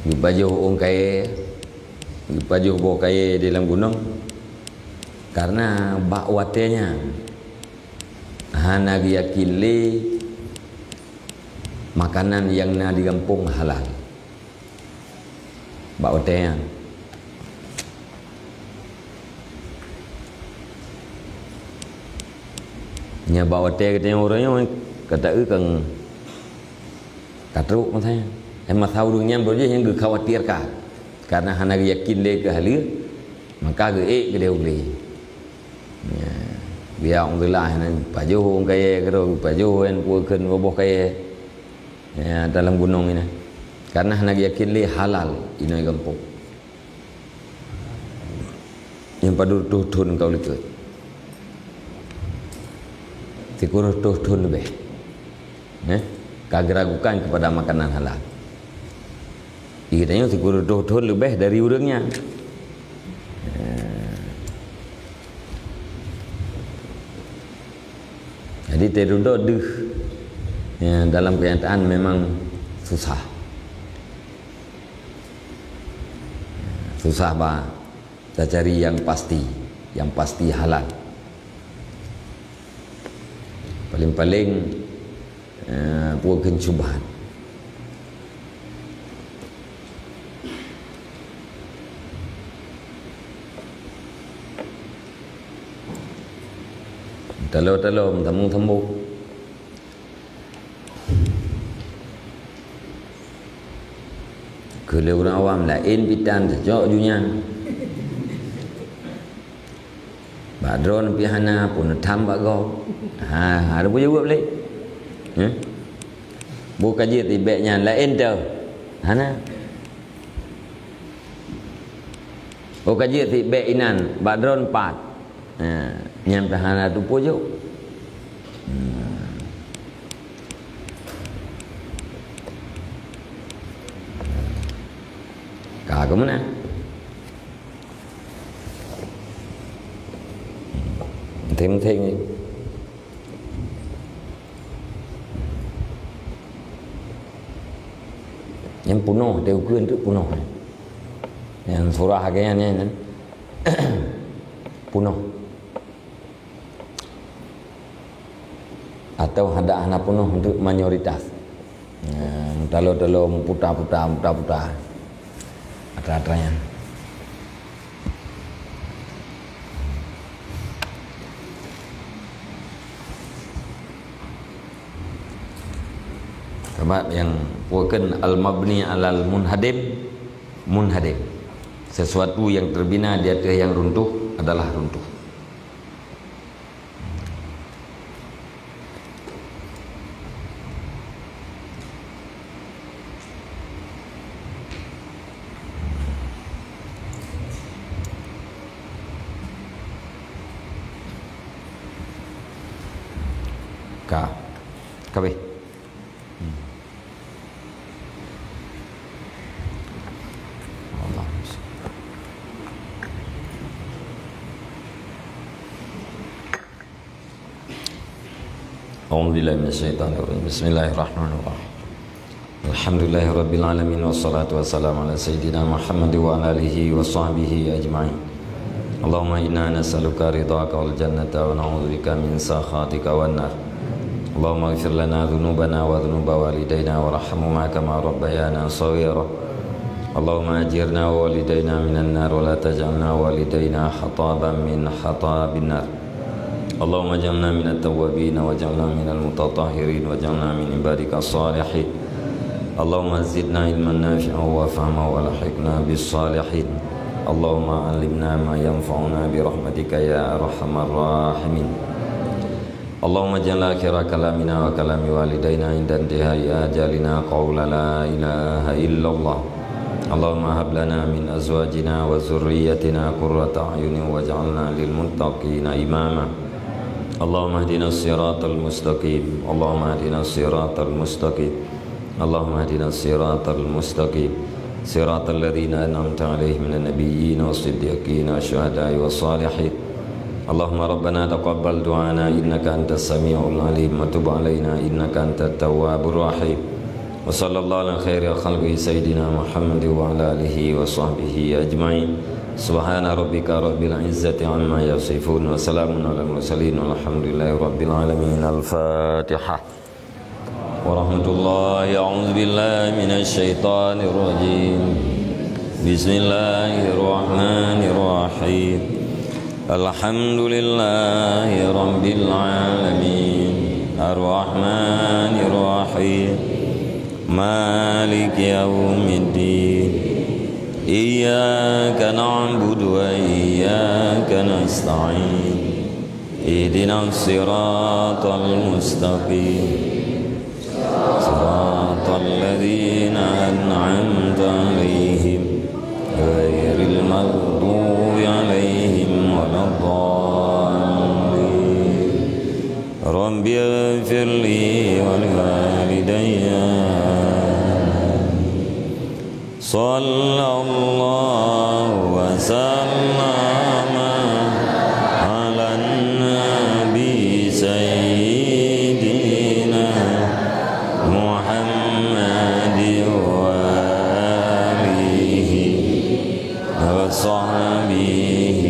geupajoh ôn kayèe, geupajoh boh kayèe di lam gunong, kareuna bak watèe nyan hana geuyakén lé makanan nyang na di gampông halal. Bak watèe nyan. Nyan bak watèe geutanyoe uroe nyoe ka taeu ka, ka trok masa nyan. Eh, masa ureueng nyan beurujih nyang geukhawatirkan. Kareuna hana geuyakén lé keu haleue, maka geuék keudéh u glé. Ya, biar alhamdulillah, nyan pajoh ôn kayèe keudroe, pajoh ôn peue kheun boh kayèe. Ya, dalam gunong inan. Kareuna hana geuyakén lé halal inoe gampông. Nyang padub reutôh thon ka u likot. Sikureueng reutôh thon leubeh. Eh, ka geuragukan keupada makanan halal. Di geutanyoe sikureueng reutôh thon leubeh dari ureueng nyan. Eh. Jadi, teududoe deuh, ya, dalam kenyataan memang susah. Susah ba tacari nyang pasti, nyang pasti halal. Paléng-paléng, eh, peue kheun syubhat. Talo-talo, sambung-sambung. Keu lé ureueng awam laén pih tan teucok ju nyan. Bak droeneuh pih hana, phon neutham bak gob. Ha, hana peue jaweueb lé. Heh? Boh ka jeuet sibék nyan laén teuh. Hana. Boh ka jeuet sibék inan, bak droeneuh pat. Ha, nyan pih hana teupeujok. Ka keuh meunan. Penting-penting. Nyang peunoh, teukeuen teuk peunoh. Nyang surah lagèe nyan, nyan, nyan. Peunoh. Atau hadak hana peunoh untuk mayoritas. Nah, talo-talo, puta-puta, puta-puta. Atra-atra nyan. Sabab nyang bukan al-mabni alal munhadim, munhadim. Sesuatu yang terbina di atas yang runtuh adalah runtuh. Ka. Ka beh. Hmm. Allah. أعوذ بالله من الشيطان الرجيم. بسم الله الرحمن الرحيم. الحمد لله رب العالمين، والصلاة والسلام على سيدنا محمد وعلى آله وصحبه أجمعين. اللهم إنا نسألك رضاك والجنة، ونعوذ بك من سخطك والنار. اللهم اغفر لنا ذنوبنا وذنوب والدينا، وارحمهما كما ربيانا صغيرا. اللهم أجرنا ووالدينا من النار، ولا تجعلنا ووالدينا حطبا من حطب النار. اللهم اجعلنا من التوابين، واجعلنا من المتطهرين، واجعلنا من عبادك الصالحين. اللهم زدنا علما نافعا وفهما، وألحقنا بالصالحين. اللهم علمنا ما ينفعنا برحمتك يا أرحم الراحمين. اللهم اجعل آخر كلامنا وكلام والدينا عند انتهاء آجالنا قول لا إله إلا الله. اللهم هب لنا من أزواجنا وذريتنا قرة أعين واجعلنا للمتقين إماما. اللهم اهدنا الصراط المستقيم. اللهم اهدنا الصراط المستقيم. اللهم اهدنا الصراط المستقيم. صراط الذين أنعمت عليهم من النبيين والصديقين والشهداء والصالحين. اللهم ربنا تقبل دعاءنا إنك أنت السميع العليم وتب علينا إنك أنت التواب الرحيم. وصلى الله على خير خلقه سيدنا محمد وعلى آله وصحبه أجمعين. سبحان ربك رب العزة عما يصفون، وسلام على المرسلين، والحمد لله رب العالمين. الفاتحة. ورحمة الله. أعوذ بالله من الشيطان الرجيم. بسم الله الرحمن الرحيم. الحمد لله رب العالمين. الرحمن الرحيم. مالك يوم الدين. إياك نعبد وإياك نستعين. اهدنا الصراط المستقيم. صراط الذين أنعمت عليهم غير المغضوب عليهم ولا الضالين. رب اغفر لي ولوالدي. صلى الله وسلم على النبي سيدنا محمد وآله وصحبه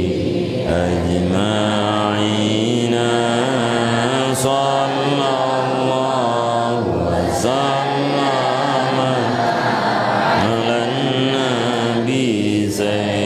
أجمعين. صلى الله وسلم على النبي سيدنا